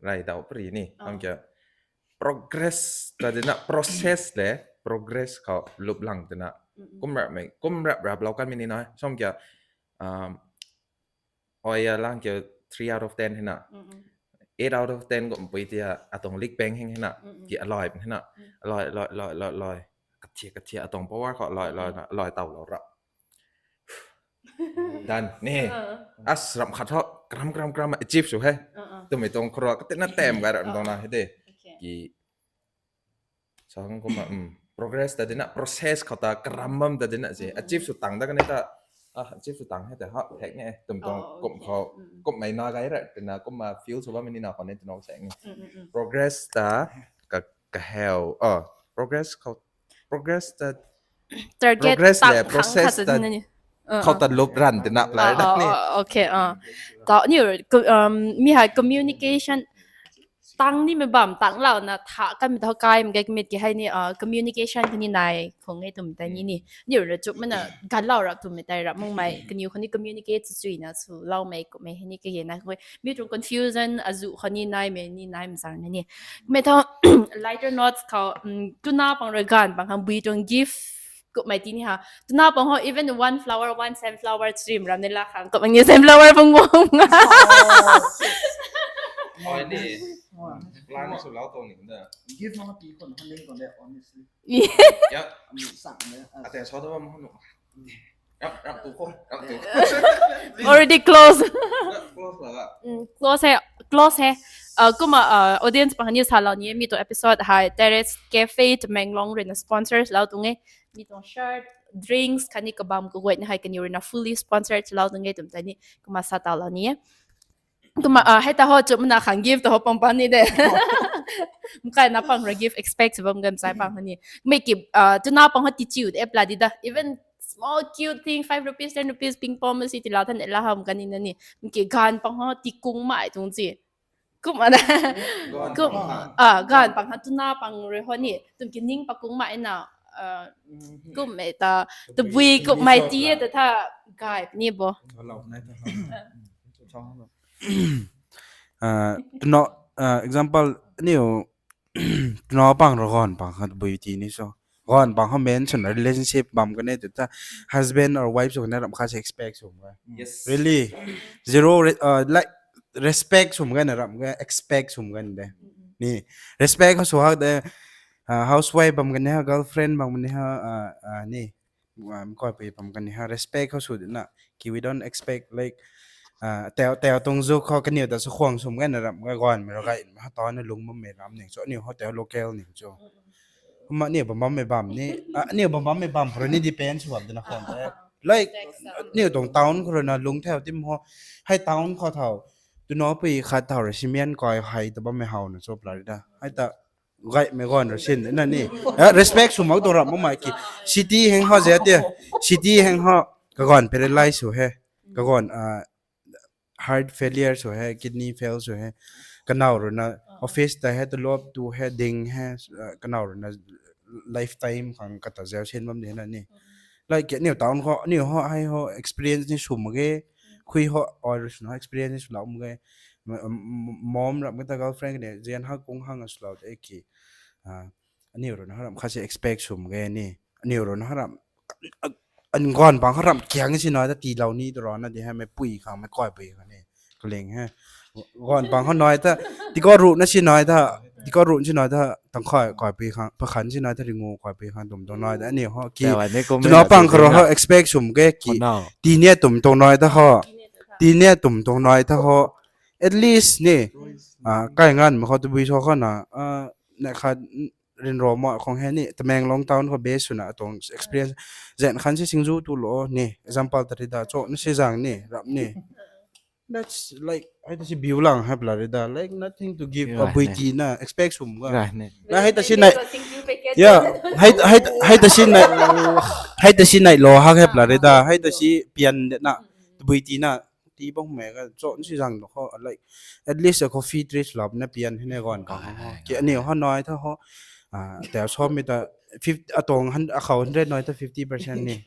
rai dau pri ni. Tham kya progress ta de na process le progress khou lup lang de na. Kum rap me, kum rap rap lau kan mi ni na. Som kya um oya lang kya three out of ten hina. Eight out of ten kum pui tia atong lik peng hing hina. Ki aloi hina. Aloi aloi aloi aloi aloi. Kathia kathia atong power khou aloi aloi aloi tau lau rap. Dan ni. As ram khat ho kram kram kram achieve su he. Tumei tong khro katina tem gai ram tong na he de. Ki Tang kumna, um, progress ta dina, process khou ta karam bam ta dina se. Achieve sw tang da kani ta, ah, achieve sw tang hei ta ha, thek ne, tum tuang kum khou, kum mei na gai ra, tina kumna feel sw bam ni na khou ne, tina se ni. Progress ta, ka, ka heo, ah, progress khou, progress ta, target progress le, process ta, khou ta lup ran tina, lai da ni. Okay, ah. Ta, ni, um, mi hei communication, tang ni mei bam, tang lau na tha, kan mi tho kai, mei gai mei ki hei ni, ah, communication kani nai, khong e tum ta ni ni. Ni ra chuk mana, gan lau ra tum mei tai ra, mung mei, kaniw khou ni communicate chui na, sw lau mei, kum mei, hei ni kage na, koi, mi tuang confusion, azu khou ni nai, mei ni nai, mei zang na ni. Mei tho, lighter notes khou, um, tuna pang ra gan, pang khang bui tuang gift, kum mei ti ni ha. Tuna pang ho, even one flower, one sunflower, trim ram ni la khang, kum mei ni sunflower pang wang. Oi ni. Plan sw lau tong ni da. Gift hong ti khon hon ning tong de, honestly. Yeah. Ami sang ne. Ate so da bam hon. Rap, rap tu ko, rap tu ko. Already close. Rap close la ga. Mm, close hai, close hai. Uh, kumna, uh, audience pang ni sa lau ni, mi tuang episode hei Terrace Cafe Tamenglong rui na sponsors lau tuang e. Mi tuang shirt, drinks, khatni kabam kaguay na hei kaniw rui na fully sponsored lau tuang e tum ta ni. Kumna sa tau lau ni. Kumna, ah, hei ta ho chumna khang gift ta ho pang pan ni de. Mkai na pang ra gift expect sw bam gam sai pang ni. Mei ki, ah, tuna pang ho ti chiu de pla di da. Even small cute thing, five rupees, ten rupees, ping pong si ti lau than la ham kani na ni. Mei ki gan pang ho ti kung mai tung chi. Kum ana. Kum, ah, gan pang ho tuna pang rui ho ni. Tum ki ning pa kung mai na. Ah, kum mei ta, tabui kum mei ti e ta tha gai ni bo. Ah, tuna, ah, example, niu, tuna pang ra gan pang khat bui ti ni so. Gan pang ho mention relationship bam kane tu ta husband or wife sw kane ram kha se expect sw ma. Yes. Really? Zero re-, uh, like, respect sw ma kane ram ka expect sw ma kane de. Ni, respect ho sw hak de, uh, housewife bam kane ha, girlfriend bam kane ha, uh, uh, ni, um, koi pui bam kane ha, respect ho sw de na. Ki we don't expect, like, uh, teo, teo tuang zu khou kaniw ta sw khwang sw ma kane ram ka gan mei ra gai, ha ta na lung bam mei ram ni. So, aniu ho teo local ni cho. Kumna aniu bam bam mei bam ni, ah, aniu bam bam mei bam khou rui ni depend sw bam de na khwan te. Like, aniu tuang town khou rui na lung thau tim ho, hei town khou thau, tuna pui khat thau rui simian kai hei ta bam mei hau na cho pla ri da. Hei ta, gai mei gan ra sin na ni. Eh, respect sw mak tu ram ma mai ki. City heng ho ze te, city heng ho, kagan paralyze sw he. Kagan, ah, heart failure sw he, kidney fail sw he. Kanau rui na office ta he, tulop tu he, ding he, uh, kanau rui na lifetime khang kata zau sin bam de na ni. Like, aniu town khou, aniu ho, hei ho, experience ni sw mak ge, khui ho, or sw na experience ni sw lau mak ge. M-, m-, mom ram kata girlfriend ni, zian ha kung hang a sw lau te ki. Ah, aniu rui na ram kha se expect sw mak ge ni. Aniu rui na ram, an gan bang ram kiang si nai ta ti lau ni tu ra na di he, mei pui khang, mei koi pui khang ni. Kaling he. Gan bang ho nai ta, ti ko ru na si nai ta, ti ko ru si nai ta, tang koi, koi pui khang, pakhan si nai ta ringu koi pui khang tum tuang nai ta, aniu ho ki. Tuna pang khou rui ho expect sw mak ge ki. Ti ni tum tuang nai ta ho. Ti ni tum tuang nai ta ho. At least ni, ah, kai ngan ma khou tabui so khou na, ah, na khat, rinro ma khong he ni, Tamenglong town khou base sw na atuang experience. Zen khan si singzu tu lo ni, example ta ri da, cho na si zang ni, rap ni. That's like, hei ta si biu lang hei pla ri da, like nothing to give, a bui ti na, expect sw ma ga. Na hei ta si nai, yeah, hei, hei, hei ta si nai, hei ta si nai lo hak hei pla ri da, hei ta si pian de na, bui ti na, ti bang mei ka, cho na si zang lo khou, like, at least a coffee three lap na pian hei ne gan pang ho. Ki aniu ho nai ta ho, ah, teo so mi ta, fifty, atuang hun-, akhou hundred nai ta fifty percent ni.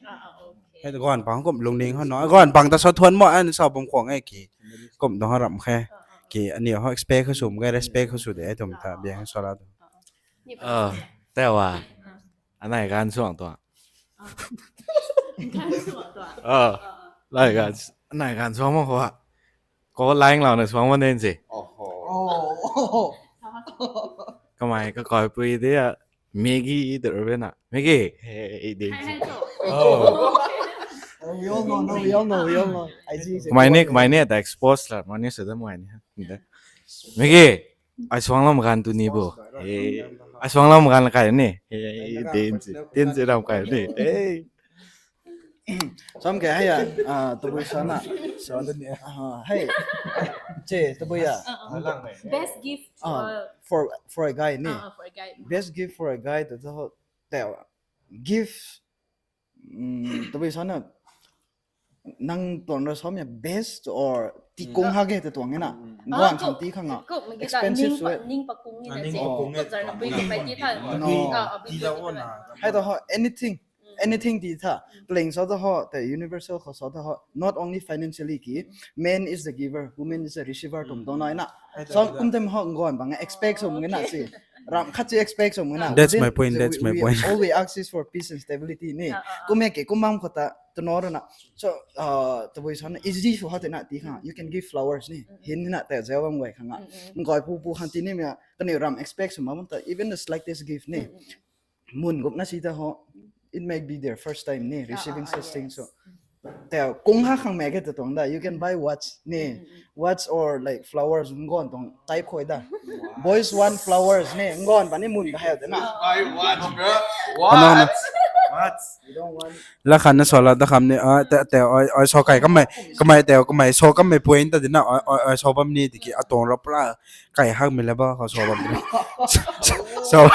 Hei ta gan pang kum lungning ho nai, gan pang ta so thuan mo, an so bam khwang e ki. Kum tuang ho ram khe. Ki aniu ho expect ho sw mak ge, respect ho sw de, tum ta, biang so la tu. Ah, teo a. Anai gan suang tuang. Ah, lai gan, anai gan suang ma khou. Ko lang lau na suang ma nen si. Kamei ka koi pui de a, Maggie de ru na. Maggie. Hey, de. We all know, no, we all know, we all know. Kamei ni, kamei ni ta expose la, mani sa da kamei ni. Maggie, ai suang lam gan tu ni bo. Hey. Ai suang lam gan kai ni. Hey, tin si, tin si ram kai ni. Hey. Sam ke hei a, ah, tabui sana. Sana ni. Ah, hey. Che, tabui ya. Ah, ah. Best gift, ah, uh, for, for a guy ni. Ah, for a guy. Best gift for a guy to, to, to give, mm, tabui sana nang tuang ra sam ya best or ti kung ha ge ta tuang na. Guan khang ti khang a. Expensive sui. Ning pa kung ni na che. Ning pa kung e. Ko zar na pui mai ti tha. No. Ah, ah, ti la wo na. Hei to ho, anything. Anything ti tha. Playing so to ho, the universal khou so to ho. Not only financially ki, man is the giver, woman is the receiver tum to na na. So kum tem ho guan bang expect sum na si. Ram khat si expect sum na. That's my point, that's my point. All we ask is for peace and stability ni. Kum e ke kum bam khou ta to no na. So, uh, tabui sana easy sui ha te na ti khang. You can give flowers ni. Hin na te zeu bam guay khang a. Guay pu pu khang ti ni mia. Kani ram expect sum bam ta, even the slightest gift ni. Mun gup na si ta ho, it might be their first time ni, receiving such things. So, te kung ha khang me ke ta tuang da, you can buy watch ni, watch or like flowers, ngon tuang type khoi da. Boys want flowers ni, ngon pa ni mun ka hei de na. Buy watch, bro. Watch. Watch. You don't want. La khan na so la da kham ni, ah, te, te, oi, oi, so kai kamei, kamei te, kamei so kamei point ta di na, oi, oi, oi, so bam ni, tiki, atuang ra pra, kai hak mi level khou so bam ni. So,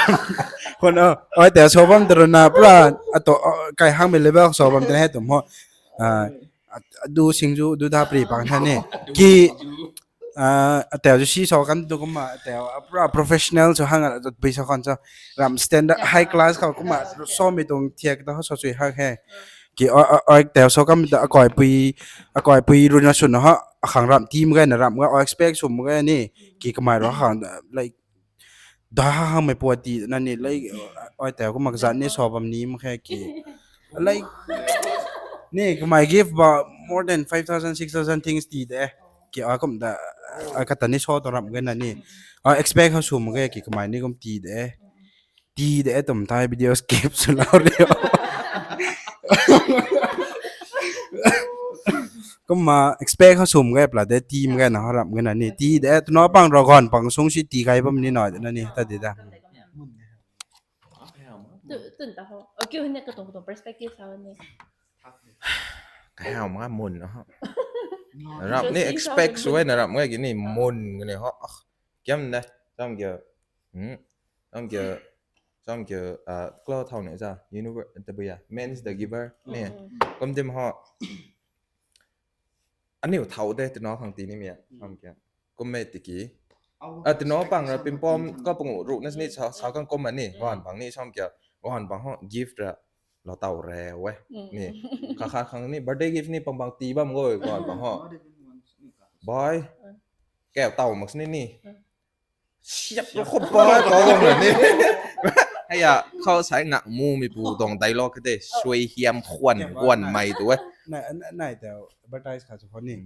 ho na, oi, te so bam taro na pra, ato, kai hak mi level khou so bam te he tum ho. Ah, a, du singju, du da pri pang tha ni. Ki, ah, ateu ju si so kan tu kumna, ateu, ah, pra professional so hang, ah, pui so kan so. Ram standard high class khou kumna, so mi tuang thiak ta ho so sui hak he. Ki, oi, oi, oi, teu so kam ta akoi pui, akoi pui rui na swn na ha, akhang ram team ga na ram ga, oi expect sum ga ni, ki kamei ro khang, like, da ha hang mei pua ti na ni, like, oi teu kumna kazat ni so bam ni mak khe ki, like, ni kamei gift ba more than five thousand, six thousand things ti de, ki oi kum ta, oi kata ni so tuang ram ga na ni, oi expect ha sum ga ki kamei ni kum ti de. Ti de tum thai video skip sw lou rio. Kumna expect ha sum ga pla de team ga na ha ram ga na ni. Ti de tuna pang ro gon pang sung si ti kai bam ni nai de na ni ta di da. Tu, tun ta ho. Okay, hune ka tuang, ka tuang perspective sa ni. Kahau ma mun ho. Ram ni expect sui na ram ga ki ni mun ga ni ho. Ah, kiam na, sam kya, hmm, sam kya, sam kya, ah, klo thau ni za, universe, tabui ya, man is the giver, ni. Kum tim ho. Aniu thau de, tino khang ti ni mi a, sam kya. Kum me tiki. Ah, tino pang ra pimpom, ko pang ru na sini sa, sa kang kum ni, wan pang ni sam kya, wan pang ho, gift ra, lo tau re we. Ni, kha kha khang ni, birthday gift ni pang pang ti bam goi, wan pang ho. Boy. Kau tau mak sini ni. Siap lo khou boy, ko gong ra ni. Hei ya, khou sai ngak mu mi pu tuang dialogue kade, sui hiam khwan, guan mai tu e. Nai, nai, nai, teu advertise kha chu khou ni.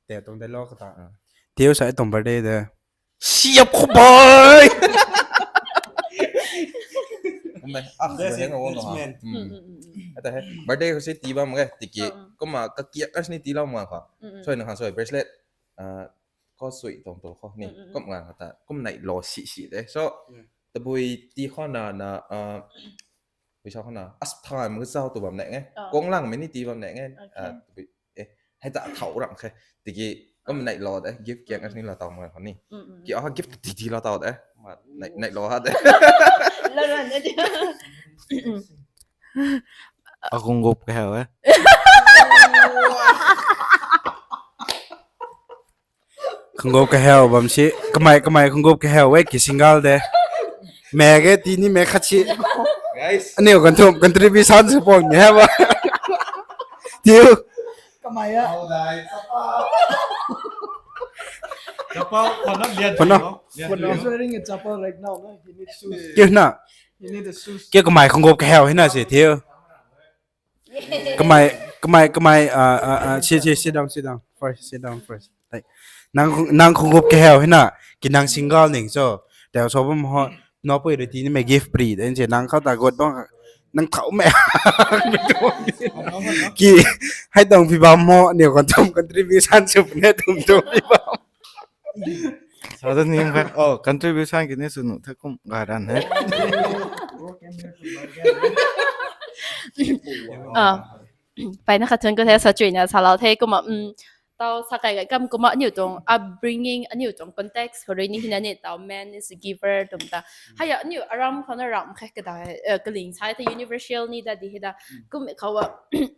Teu tuang dialogue kata. Teu sai tuang birthday de. Siap khou boy. Kum me, ah, that's it, that's meant. Ata he, birthday khou si ti bam ge, tiki. Kumna kakiak as ni ti lou ma kha. Soi na kha soi bracelet. Ah, ko sui tuang tu khou ni. Kum nga kata, kum nai lo si si de. So, tabui ti khou na na, ah, pui sa khou na, as time ngu zau tu bam ne nge. Kong lang mi ni ti bam ne nge. Ah, tabui, eh, hei ta thau ram khe. Tiki, kum nai lo de, gift kiak as ni lo tau ma khou ni. Ki, ah, gift ti ti lo tau de. Ma, nai, nai lo ha de. Lo ran de. Akung gup kahau e. Khunggop kahau bam si, kamei, kamei khunggop kahau e, ki single de. Mei ge ti ni mei khat si. Guys. Aniu kan thum contribution sw pang ni hei ba. Tiu. Kamei a. Chappal, khon na lian. Khon na. Lian. He's wearing a chappal right now, no? He needs shoes. Kiu na. He needs a shoes. Kiu kamei khunggop kahau hei na si, tiu. Kamei, kamei, kamei, uh, uh, uh, sit, sit, sit down, sit down first, sit down first. Like, nang, nang khunggop kahau hei na, ki nang single ning so, tau so bam ho, no pui rui ti ni mei gift pri, then si nang khou ta got bam, nang thau mei. Ki, hei tuang pi bam ho, niw kan thum contribution sw puni tuang tuang pi bam. Ada ni kha, oh, contribution kini sunu the kum garan he. Ah, paina khat thun ko the sa chuina sa lau the kumna, um, tau sa kai kai kam kumna aniu tuang upbringing, aniu tuang context khou rui ni hina ni tau man is a giver tum ta. Haya aniu aram khou na ram khe kada, eh, kaling sai the universal ni da di he da. Kum khou a,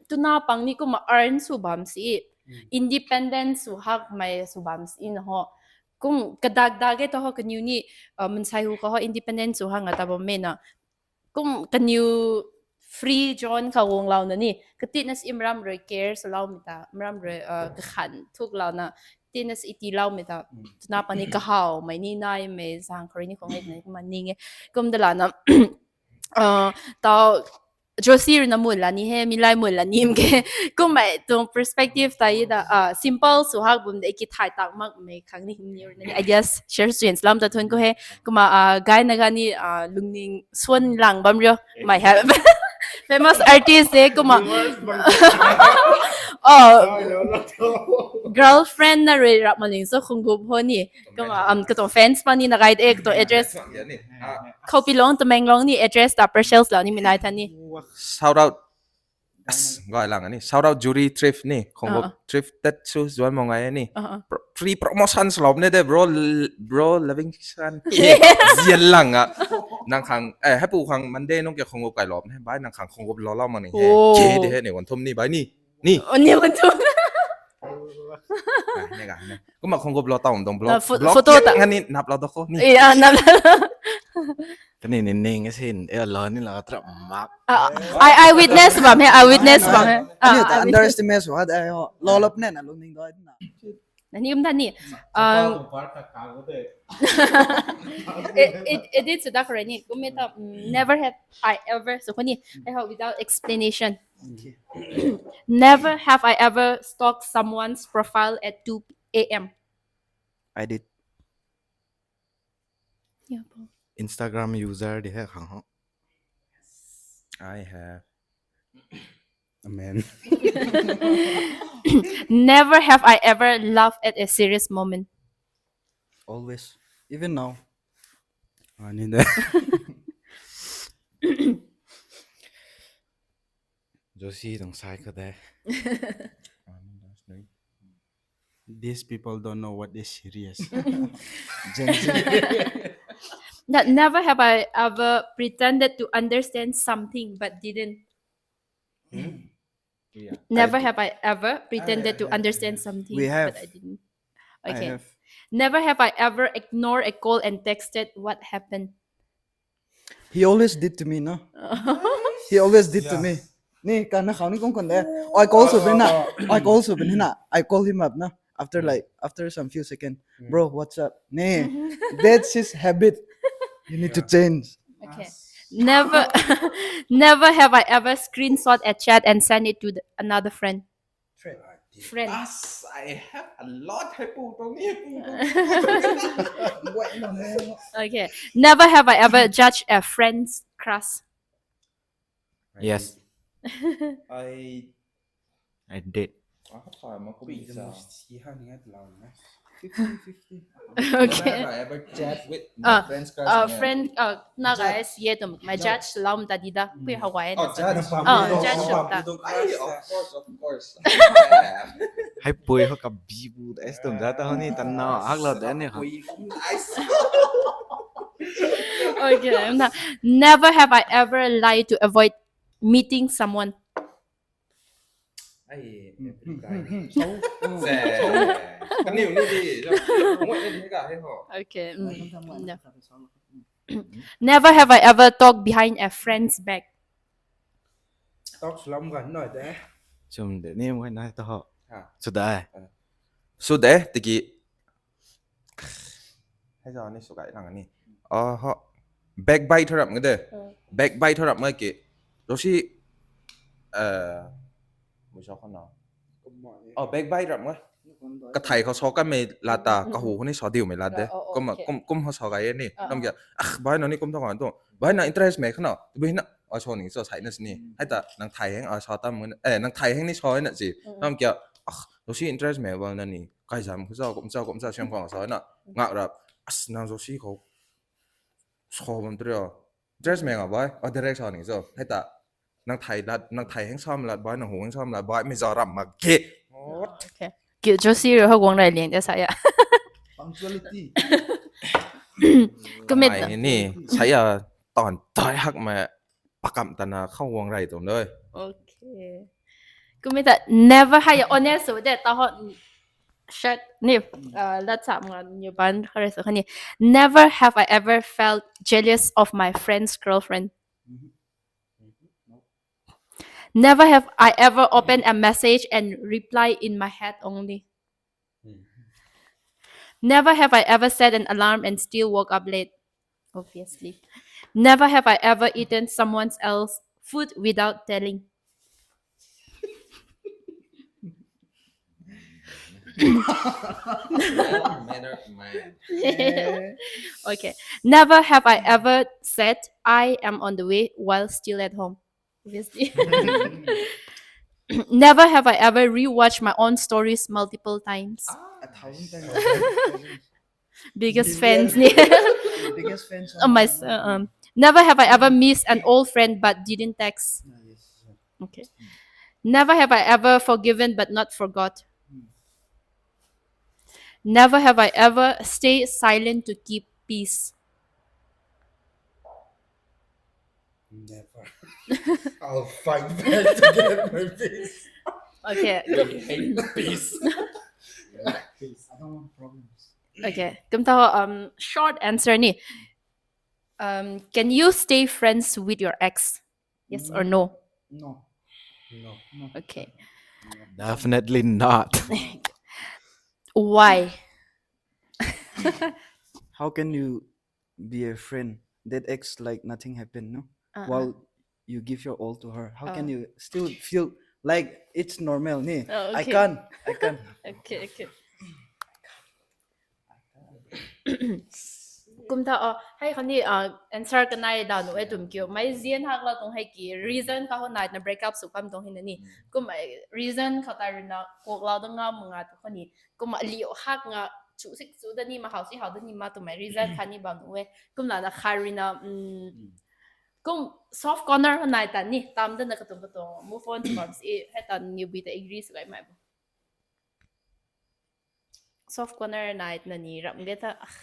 tuna pang ni kumna earn sw bam si. Independence sw hak mai sw bam si na ho. Kum kadak dak e to ho kaniw ni, uh, mansei hu khou ho independence sw hak nga ta bam me na. Kum kaniw free zone khou guang lau na ni. Kati na si maram rui care sw lau mi ta, maram rui, uh, kakhan thuk lau na. Kati na si iti lau mi ta. Tuna pang ni kahaw mai ni nai mai zang khou rui ni khou ngai na kumna ning e. Kum da la na, uh, tau Josie rui na mun la ni he, mi lai mun la ni mke. Kum mai tuang perspective ta yi da, ah, simple sw hak bum de ki thai tak mak mai khang ni hing ni rui na ni. I just share suggestion lam ta thun ko he. Kumna, ah, guy na ga ni, ah, lungning swan lang bam rio. Mai ha. Famous artist de kumna. Oh, girlfriend na rui rap maling so khungup ho ni. Kumna, um, kato fans pa ni na guide e, kato address. Khou pi long, Tamenglong ni address ta parcels la ni minai tha ni. Shout out. Yes, gay lang ni. Shout out Juri Thrift ni. Khongo Ah, ah. Thrifted shoes zuan mo ngai ni. Ah, ah. Pro-, free promotions lop ne de bro, l-, bro Livingstone. Zian lang a. Nang khang, eh, hei pu khang Monday nung ke khongo kai lop ne. Bai nang khang khongo lo lo mang ni he. Oh. Ke de he ni wan thum ni bai ni. Ni. Oh, ni wan thum. Kumna khongo lo tau dong blo. Ah, pho-, photo ta. Ngani nap lo do ko ni. Yeah, nap lo. Tani ni ning asin, eh, lo ni la tra mak. Ah, I, I witness bam he, I witness bam he. Ah, Ani ta I witness. Underestimate sw hat ai ho. Lo lop ne na lungning doi na. Nani um tani. Um, it, it, it is sudak rani. Kumeta, mm, never have I ever. So kuni, I hope without explanation. Okay. Never have I ever stalked someone's profile at two A M. I did. Yeah, bro. Instagram user di hai khang ho. I have. Amen. Never have I ever laughed at a serious moment. Always. Even now. Ani da. Josie dong sai ko de. These people don't know what is serious. Gen Z. That never have I ever pretended to understand something but didn't. Hmm? Yeah. Never I have I ever pretended to understand something We have. But I didn't. I Okay. Have. Never have I ever ignored a call and texted what happened. He always did to me, no? He always did to Yeah. me. Ni, kan na khou ni kung kun de. I call Oh, Sabrina. Oh, oh. I call Sabrina. I call him up, no? After Mm. like, after some few seconds. Mm. "Bro, what's up?" Ni, that's his habit. You need to Yeah. change. Okay. Us. Never, never have I ever screenshot a chat and send it to the, another friend. Friend. Friend. Us, I have a lot. Hai pu tong ni, pu tong ni. Wait, no, no, no. Okay. Never have I ever judged a friend's crush. Yes. I I did. Ah, how far am I going to Wait, the say? Most he hang at loud, man. Fifty fifty. Okay. Never have I ever chat with my Uh, friend's crush, uh, man. Friend, uh, na Judge. Guys, ye tum, my Judge. Judge lam ta di da, pui Mm. Hawaii Oh, na sa. Judge. Oh, Judge Judge. Lam ta. Ay, of course, of course. Yeah. Hai pui ho ka bibu da, es tum da ta ho ni, tan na, hak lo da ni ho. Pui, nice. Okay, I'm not, never have I ever lied to avoid meeting someone. Ai, Hmm, every hmm, guy. Hmm, hmm. So, hmm. Sa, kaniw ni di, so, mo ni di ka, hei ho. Okay, mm. Ai, no. Never have I ever talked behind a friend's back. Talk slam gan noi de. Chum de, ni mo nai to ho. Ha. Su de. Ah. Su de, tiki. Hei zau ni su kai lang ni. Oh, ho. Backbite rap nge de. Hmm. Backbite rap nge ki. Josie, eh, mui sa khou na. Oh, backbite rap nge. Kathai khou sa kan mei la ta, Mm. kahu khou ni sa diu mei la de. Oh, oh, kum, okay. Kum, kum ho sa kai ni. Ah, kam ah. Kya, ah, bai na ni kum ta kan tu. Bai na interest mei khana. Bai na, ai sa ning sa sai na sini. Mm. Hei ta, nang thai heng, ai sa tam nge na. Eh, nang thai heng ni sa na si. Mm. Kam kya, ah, Josie interest mei bal na ni. Kai zam khou sa, kum sa, kum sa, siam khou sa na. Mm. Ngak rap. As nang Josie khou sa bam trio. Dress mei nga bai. A direct sa ni cho. Hei ta. Nang thai lat, nang thai heng sam lat bai, nang hu heng sam lat bai, mi za ram mak ge. Okay. Kiu Josie rui hak guang rai liang de sa ya. Punctuality. Kumit Ai ni, saya ton tai hak ma pakam tana khou wang rai tuang doi. Okay. Kumita never hai honest so that ta ho shut ni uh, that's up nga new ban kare so khani. Never have I ever felt jealous of my friend's girlfriend. Never have I ever opened a message and reply in my head only. Never have I ever set an alarm and still woke up late. Obviously. Never have I ever eaten someone else's food without telling. Matter of mind. Okay. Never have I ever said I am on the way while still at home. Obviously. Never have I ever rewatched my own stories multiple times. A thousand times. Biggest fans ni. Biggest fans. Oh, my, s- uh, um, never have I ever missed an old friend but didn't text. Ah, yes. Okay. Never have I ever forgiven but not forgot. Never have I ever stayed silent to keep peace. Never. I'll fight back to get my peace. Okay. I hate peace. Peace. I don't want problems. Okay. Kumta um short answer ni. Um, can you stay friends with your ex? Yes or no? No. No. Okay. Definitely not. Why? How can you be a friend that acts like nothing happened, no? Uh-uh. While you give your all to her, how can Oh. you still feel like it's normal, ni? Oh, I okay. can't. I can't. Okay, okay. Kumta oh, hai khani uh, answer kanai da nu e tum kyo. Mai zian hak la tong hai ki reason ka ho nai na break up su kam tong hin ni. Kum ai reason kha ta rina kok la da nga mu nga tu khani. Kum a liu hak nga chu sik chu da ni ma hau si hau da ni ma tu mai reason kha ni bam nu e. Kum la na kha rina um, kum soft corner ho nai ta ni tam da na ka tum ka tong move on tu bam si hai ta ni bui ta agree su gai mai bo. Soft corner nai na ni ram ge ta ah,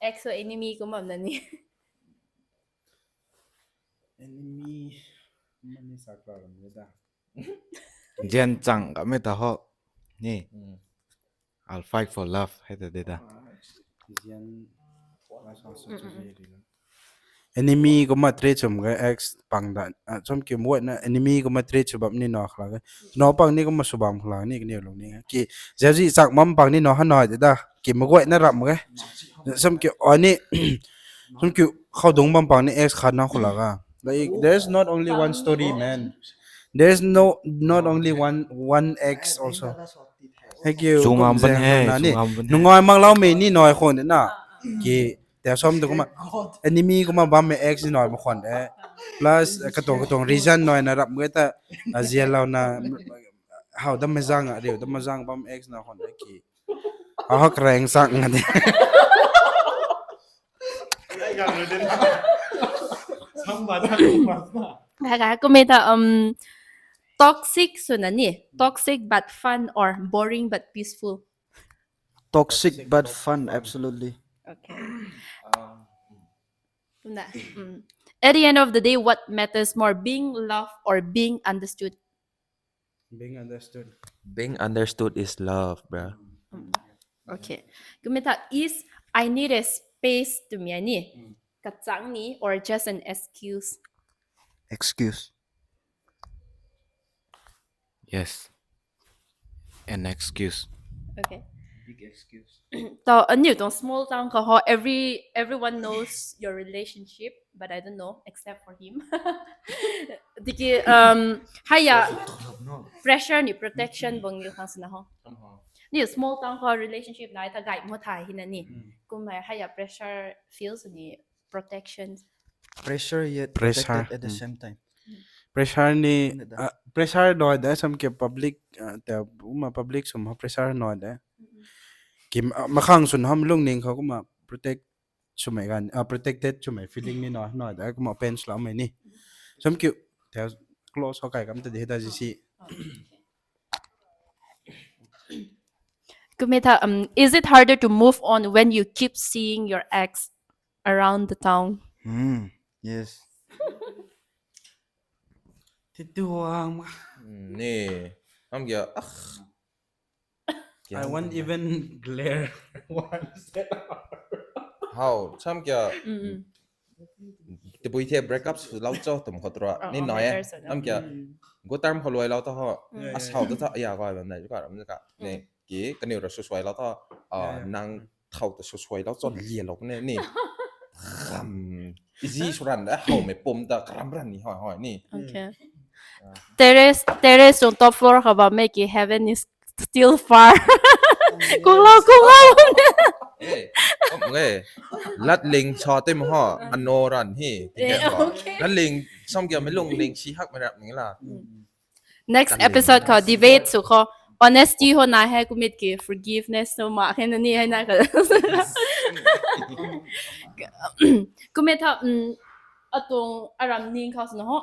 ex so enemy kum bam na ni. Enemy mani sakla ram le da. Zian chang ka me ta ho. Ni. I'll fight for love. Hai ta de da. Zian enemy kumna treat chum ga ex pang da. Chum ki muat na enemy kumna treat chum bam ni no khla ga. No pang ni kumna su bam khla ni kani lo ni. Ki zazi chak mam pang ni no ha noi de da. Ki maguai na ram ga. Chum ki ani chum ki khou dung bam pang ni ex khat na khla ga. Like there's not only one story, man. There's no not only one one ex also. Thank you. Sungam ban he, Na ni. sungam ban he. Nungai mak lau me ni noi khon de na. Ki te som tu kumna enemy kumna bam me ex ni noi ma khon de. Plus eh, katong katong reason noi na rap ngai ta a zian lau na hau dam me zang a riu dam me zang bam ex na khon de ki. A hak reng sak nga de. Hai ga kumita um toxic suna ni. Toxic but fun or boring but peaceful. Toxic but fun, absolutely. Okay. Kumna. Mm. At the end of the day, what matters more, being loved or being understood? Being understood. Being understood is love, bro. Okay. Kumita is I need a space to me ani. Kachang ni or just an excuse? Excuse. Yes. An excuse. Okay. Big excuse. So a new tong small town ka ho every everyone knows your relationship, but I don't know except for him. Diki um haya pressure ni protection bong ni khang sina ho. Ni small town ka relationship na ta gai mo thai hina ni. Kum hai haya pressure feels ni protection. Pressure yet Pressure, protected at the mm. Same time. Pressure ni Nda. Ah, pressure noi de sam ke public ah, te uma public sum ha pressure noi de. Ki ah, makhang sun ham lung ning kha kuma protect swmei gan, uh, protected swmei feeling ni no, no, da kumna open swloumei ni. Samkiu, the close ho kai kam ta di da ji si. Kumei tha, um, is it harder to move on when you keep seeing your ex around the town? Hmm. Yes. Titu ang ma. Ni. Am kya? Ah. I won't even glare once. How? Sam kya? Tabui the break up swlou cho tum khou tura. Ni nai e. Am kya? Go term khou luai lou ta ho. Asau ta tha ya gay bam nai ka ram ka. Ni ki kaniw ra swsuai lou ta. Ah, nang thau ta swsuai lou cho lia lou ne ni. Ram. Iji sw ran da hau mei pum ta karam ran ni hoi hoi ni. Okay. Terrace, terrace on top floor khou bammei ki heaven is still far. Kung lou, kung lou. Eh, kom nge. Lat ling cha te mo ho, ano ran hi. Lat ling sam kya mei lung ling si hak mei rap ni la. Next episode khou debate sw khou. Honesty ho na hei kumit ki forgiveness no ma khe na ni hei na ka. Kumit tha, um, atuang aram ning khou swna ho.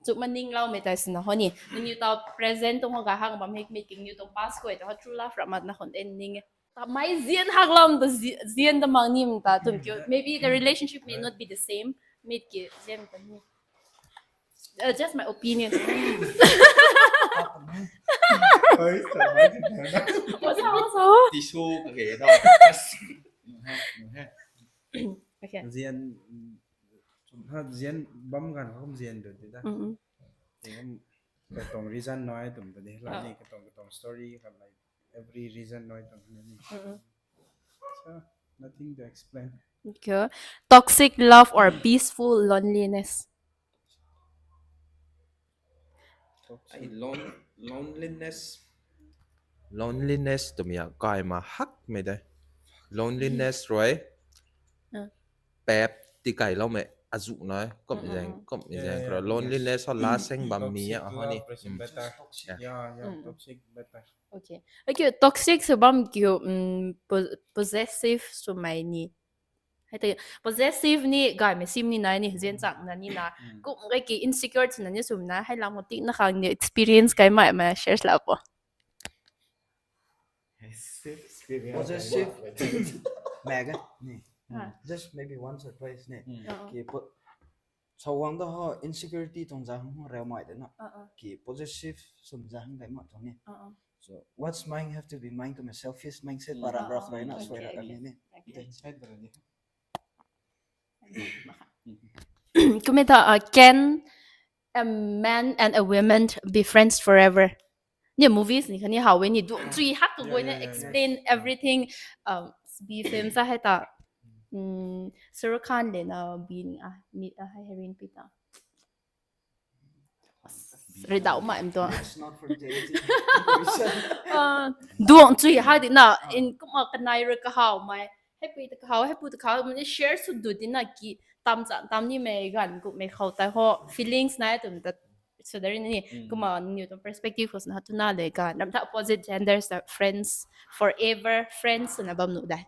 Chuk ma ning lou mei tai swna ho ni. Nangniw ta present tuang ho ga hang bam hei kumit ki nangniw tuang past khou ta ho true love ram mat na hon en ning e. Ta mai zian hak lam ta zi- zian ta mang nim ta tum kyo. Maybe the relationship may not be the same. Mit ki zian ta ni. Uh, just my opinion. What's up, what's up? Tisu ka ke da. Okay. Zian, ha, zian bam gan khou zian du ti da. Mm-mm. Em, katong reason noi tum ta di la ni katong katong story kan like every reason noi tum ni. Mm-mm. So nothing to explain. Okay. Toxic love or peaceful loneliness? Ai lon loneliness. Loneliness tum ya kai ma hak mei de. Loneliness rui. Ah. Pep ti kai lou mei azu na kom jeng kom jeng kra loneliness ho la seng bam mi ya ho ni. Better. Yeah. Yeah, yeah, Mm. Toxic better. Okay. Okay, toxic sw bam kiu, mm, po- possessive sw mai ni. Hai te possessive ni gai mei sim ni nai ni zian chak na ni na. Kum gai ki insecure sw na ni sum na hai lam tik na khang ni experience kai mai mai share la po. Possessive. Mega ni. Ah. Just maybe once or twice ni. Ah. Ki po- sawang da ho insecurity tong za hung reu mai de na. Ah, ah, Ki possessive sum za hung kai ma tong ni. ah, ah. So what's mine have to be mine to my selfish mindset Mm. para Ah, rak ah, rai na okay, soi rak okay. ni. Okay. Kumita, uh, can a man and a woman be friends forever? Ni movies ni kani how ni du three hak ko Yeah, goi na yeah, yeah, explain yeah. Everything, um, B F M sa hai ta. Mm, Shahrukh Khan le na bin ah mi ah hai heroine pita. Ridau mai am to. It's not for Gen Z. Ah, duang chui ha di na in kuma kanai ra ka how mai. Hai pui ta ka how, hai pu ta ka how, mani share su du di na ki tam cha tam ni mei gan ku mei khou tai ho feelings na tum ta. So dari ni kuma new to perspective ko na tu na le gan ram ta opposite genders are friends forever, friends na bam nu dai.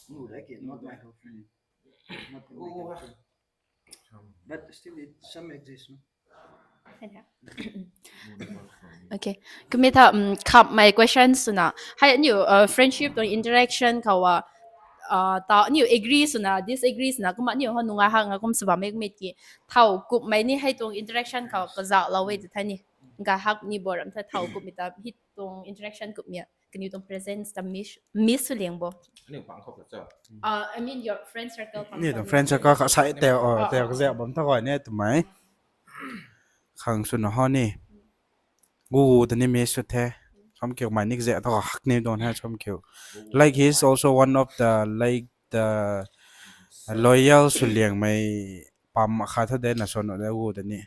No, that kid, not my girlfriend. Not my girlfriend. But still, it some exist. No? Okay. Kumita, um, khap my questions suna. Hai new, uh, friendship to interaction kawa, uh, ta new agree suna, disagree suna. Kuma new ho nunga ha nga kum suba mek mit ki. Thau kup mai ni hai tong interaction kawa ka za la wei thani. Nga hak ni boram tha thau kup mita hit tong interaction kup mia. Can you tong presence ta miss miss su liang bo? Ni pang khop cha. Uh, I mean your friend circle. Ni tong friend circle ka sai teo, oh, teo ka zia bam tha koi ne tumai. Khang suna ho ni. Gu gu ta ni miss su the. Sam kiu mai ni ka zia tho hak ni don ha sam kiu. Like he is also one of the, like, the loyal su liang mai pam kha tha de na son de gu ta ni.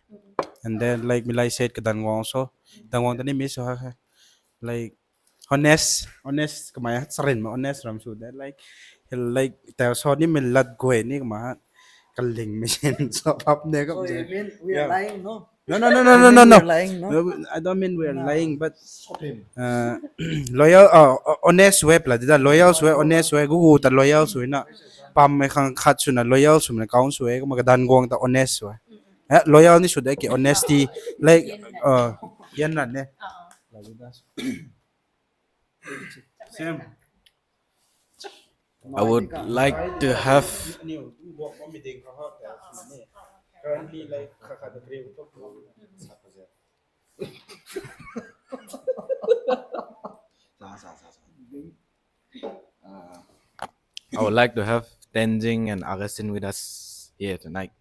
And then like Milai said ka dan wang so. Dan wang ta ni miss su ha. Like honest, honest kamai ha sarin ma honest ram su de like, like teo so ni mei lat goi ni kamai ha. kaling machine sa pap ne kam So se. You mean we are Yeah. Lying, no? No, no, no, no, no, no, no, no. Lying, no? No, I don't mean we are No. Lying, but Stop him. Uh, loyal, uh, honest way pla tida, loyal way, honest way, gugu ta loyal way na. Pam me khang khat swna loyal swna kaun way, kuma kadan guang ta honest way. Eh, loyal ni sw de ki honesty, like, uh, yan ran ne. Same. I would like to have Currently, like, I would like to have Tenzing and Augustine with us here tonight.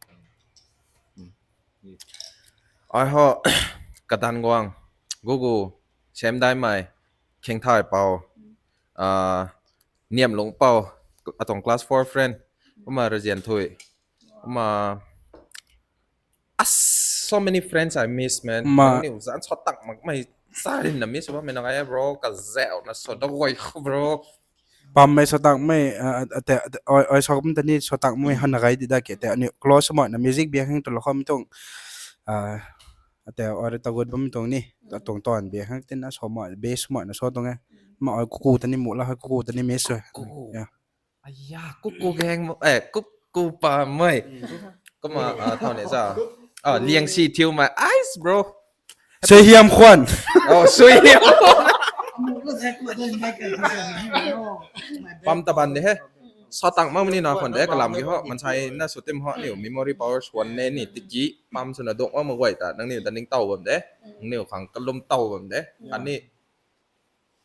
Ai ho kadan guang, gugu, sem dai mai, kheng thai pau, uh, niam lung pau, atong class four friend, kuma razian thui, kuma as so many friends I miss, man. Ma- Ni zan so tak mak mai sarin na miss ba me na ai bro ka zau na so da goi bro. Pam mei so tang mei, uh, ate, ate, oi, oi so kum tani so tang mei hana gai di da ke te ani close mo na music bia hang to lo khom tung. Uh, ate oi ta good bam tung ni. Ta tung ton bia hang tin na so mo bass mo na so tung e. Ma oi kuku tani mu la kuku tani miss so. Kuku. Yeah. Aya, kuku gang mo, eh, kuku pa mei. Kuma, ah, thau ne sa. Ah, liang si thiu mai ice, bro. Sui hiam khwan. Oh, sui hiam. Pam ta ban de he. Sa tang ma mani na khwan de kalam ki ho, mansai na su tim ho ni memory power swan ne ni tiki pam su na dok ma ma guai ta nang ni ta ning tau bam de. Nang ni khang kalum tau bam de. Ani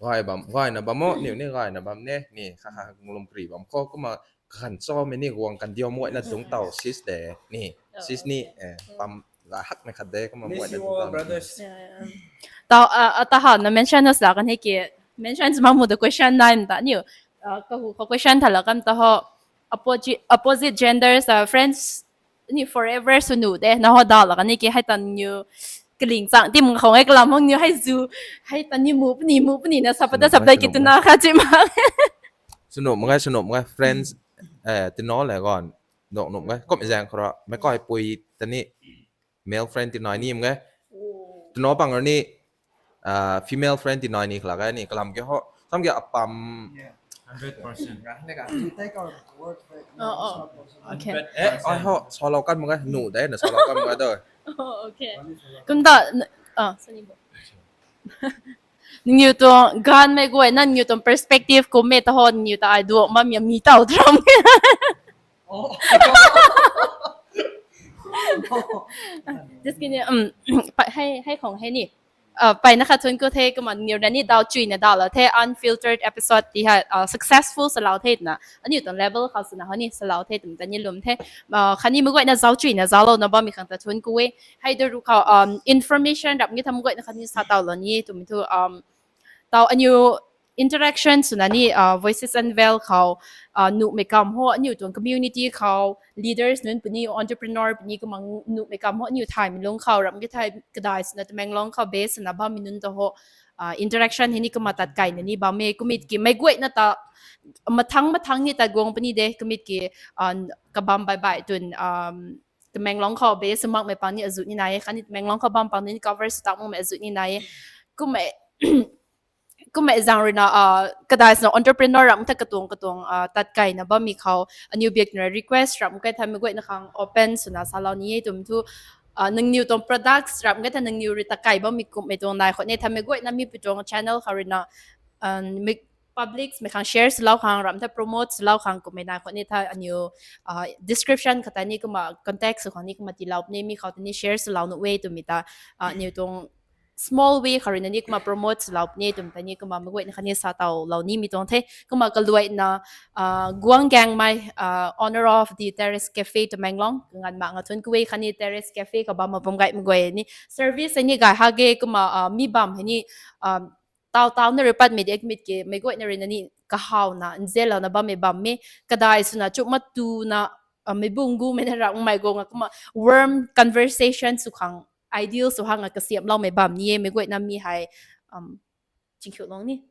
gai bam, gai na bam mo, ni ni gai na bam ne, ni kha kha lum kri bam kho kuma kan cho me ni guang kan dio mo na dung tau sis de. Ni sis ni, eh, pam la hak na khat de kuma mo na dung tau. Tau, uh, ta ha na mention na sa kan he ki mention ma mu the question nine ta ni, uh, ka hu ko question thala kan ta ho opposite, opposite genders, uh, friends ni forever sunu de na ho da la kan ni ki hai tan niu kaling chang tim khong e kalam hong niu hai zu hai tan ni mu puni mu puni na sapa da sap da ki tu na kha chi ma. Sunu ma gai, sunu ma gai friends, eh, tino le gon. Dok nup ngai kom zang khora me koi pui tani male friend tinai ni mngai. Tino pang ni, ah, female friend tinai ni khala gai ni kalam ke ho. Sam ke apam. Hundred percent. We take our word for it. Oh, oh. Okay. Eh, ai ho solo kan mngai nu dai na solo kan mngai do. Oh, okay. Kum ta, ah, sorry. Niu tuang gan mei guay na niu tuang perspective kum mei ta hon niu ta ai duak mam yam mi tau tram. Just kidding. Um, hei hei khong hei ni. Uh, pai na khat thun ko the kumna niu na ni dau chui na dau la the unfiltered episode ti ha, uh, successful salau the na. Aniu tuang level khou sina ho ni salau the tum ta ni lum the. Uh, khani mei guay na zau chui na zau lo na bam mi khang ta thun ko e. Hei de ru khou, um, information rap nge tham guay na khani sa tau lo ni tum thu, um, tau aniu interaction suna ni, uh, Voices Unveiled khou, uh, nuhmei kam ho, aniu tuang community khou, leaders nunc puni, entrepreneur puni, kumna nuhmei kam ho, aniu thaymei lung khou, ram ke thai kadai suna Tamenglong khou base suna bammei nunc ta ho, uh, interaction hei ni kumna tat kai na ni bam e, kumit ki mei guay na ta, mathang mathang ni tat guang puni de, kumit ki, uh, kabam bai bai tun, um, Tamenglong khou base makmei pang ni azu ni nai e, khani Tamenglong khou bam pang ni cover sw tak makmei azu ni nai e. Kumna kumna zang rui na, ah, kadai sna entrepreneur ram the katuang katuang, ah, tat kai na bammei khou, aniu biak na request ram kai thammei guay na khang open suna salau ni e tum thu, ah, nangniu tuang products ram kai tha nangniu rui tat kai bammei kumhmei tuang nai khou ne thammei guay na mi pi tuang channel khou rui na, ah, mi publics mei khang share sw lau khang ram the promote sw lau khang kumhmei nai khou ne tha aniu, ah, description khou ta ni kumna contact sw khang ni kumna tilau ne mi khou ta ni share sw lau nu e tumei ta, ah, aniu tuang small way khou rui na ni kumna promote sw lau ne tum ta ni kumna mei guay na khani sa tau lau ni mi tuang the. Kumna kaluai na, ah, guang gang mei, ah, owner of the Terrace Cafe Tamenglong, kangan ma nga thun kuwe khani Terrace Cafe khou bam ma bam gai mei guay ni service ni gai ha ge kumna, ah, mi bam hei ni, ah, tau tau na rui pat mei de kumit ki mei guay na rui na ni kahaw na nzel lau na bam mei bam mei kadai suna chuk ma tu na, ah, mei bung gu mei na rak mei guang a kumna warm conversation sw khang ideal sw hang a kasiam lau mei bam ni e mei guay na mi hei, um, Chingkhiu Long ni.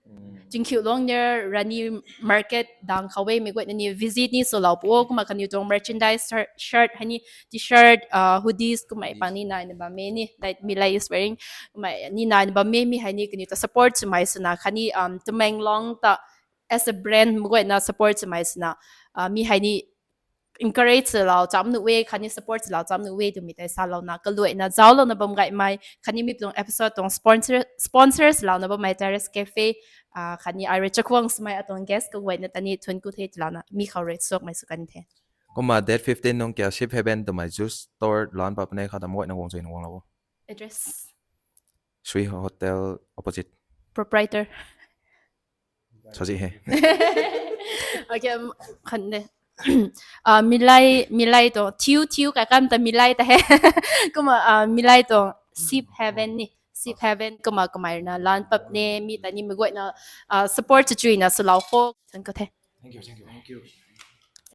Chingkhiu Long near Rani Market dang khou e, mei guayna ni visit ni swlou pu o, kumna kaniw tuang merchandise, shirt, shirt hei ni, t-shirt, uh, hoodies, kumna pang ni naina bam e ni, like Milai is wearing, kumna ni naina bam e, mi hei ni kaniw ta support swmei swna khatni, um, Tamenglong ta as a brand mei guayna support swmei swna, uh, mi hei ni encourage swlou cham nuh e, khatni support swlou cham nuh e twmei tei salouna kaluaina zauclouna bam gaymei, khatni mi tuang episode tuang sponsor, sponsor swlouna bammei Terrace Cafe, uh, khatni ai rui chakhwang swmei atuang guest kaguayna ta ni thuanc ku the twlouna mi khou rui suakmei sw kan the. Kumna date fifteen nung kha Sip Haven twmei juice store lan pat puni, kha ta mei guayna guang chuina guanglou o. Address? Sui Hotel opposite. Proprietor? Sazi he. Okay, um, khan de. Uh, Milai, Milai tuang, thiu, thiu, kaikam ta Milai ta he. Kumna, uh, Milai tuang, Sip Haven ni. Sip Haven, kumna kamei ruina lan pat ni, mi ta ni mei guayna, uh, support chuina swlou kho. Thank you, thank you.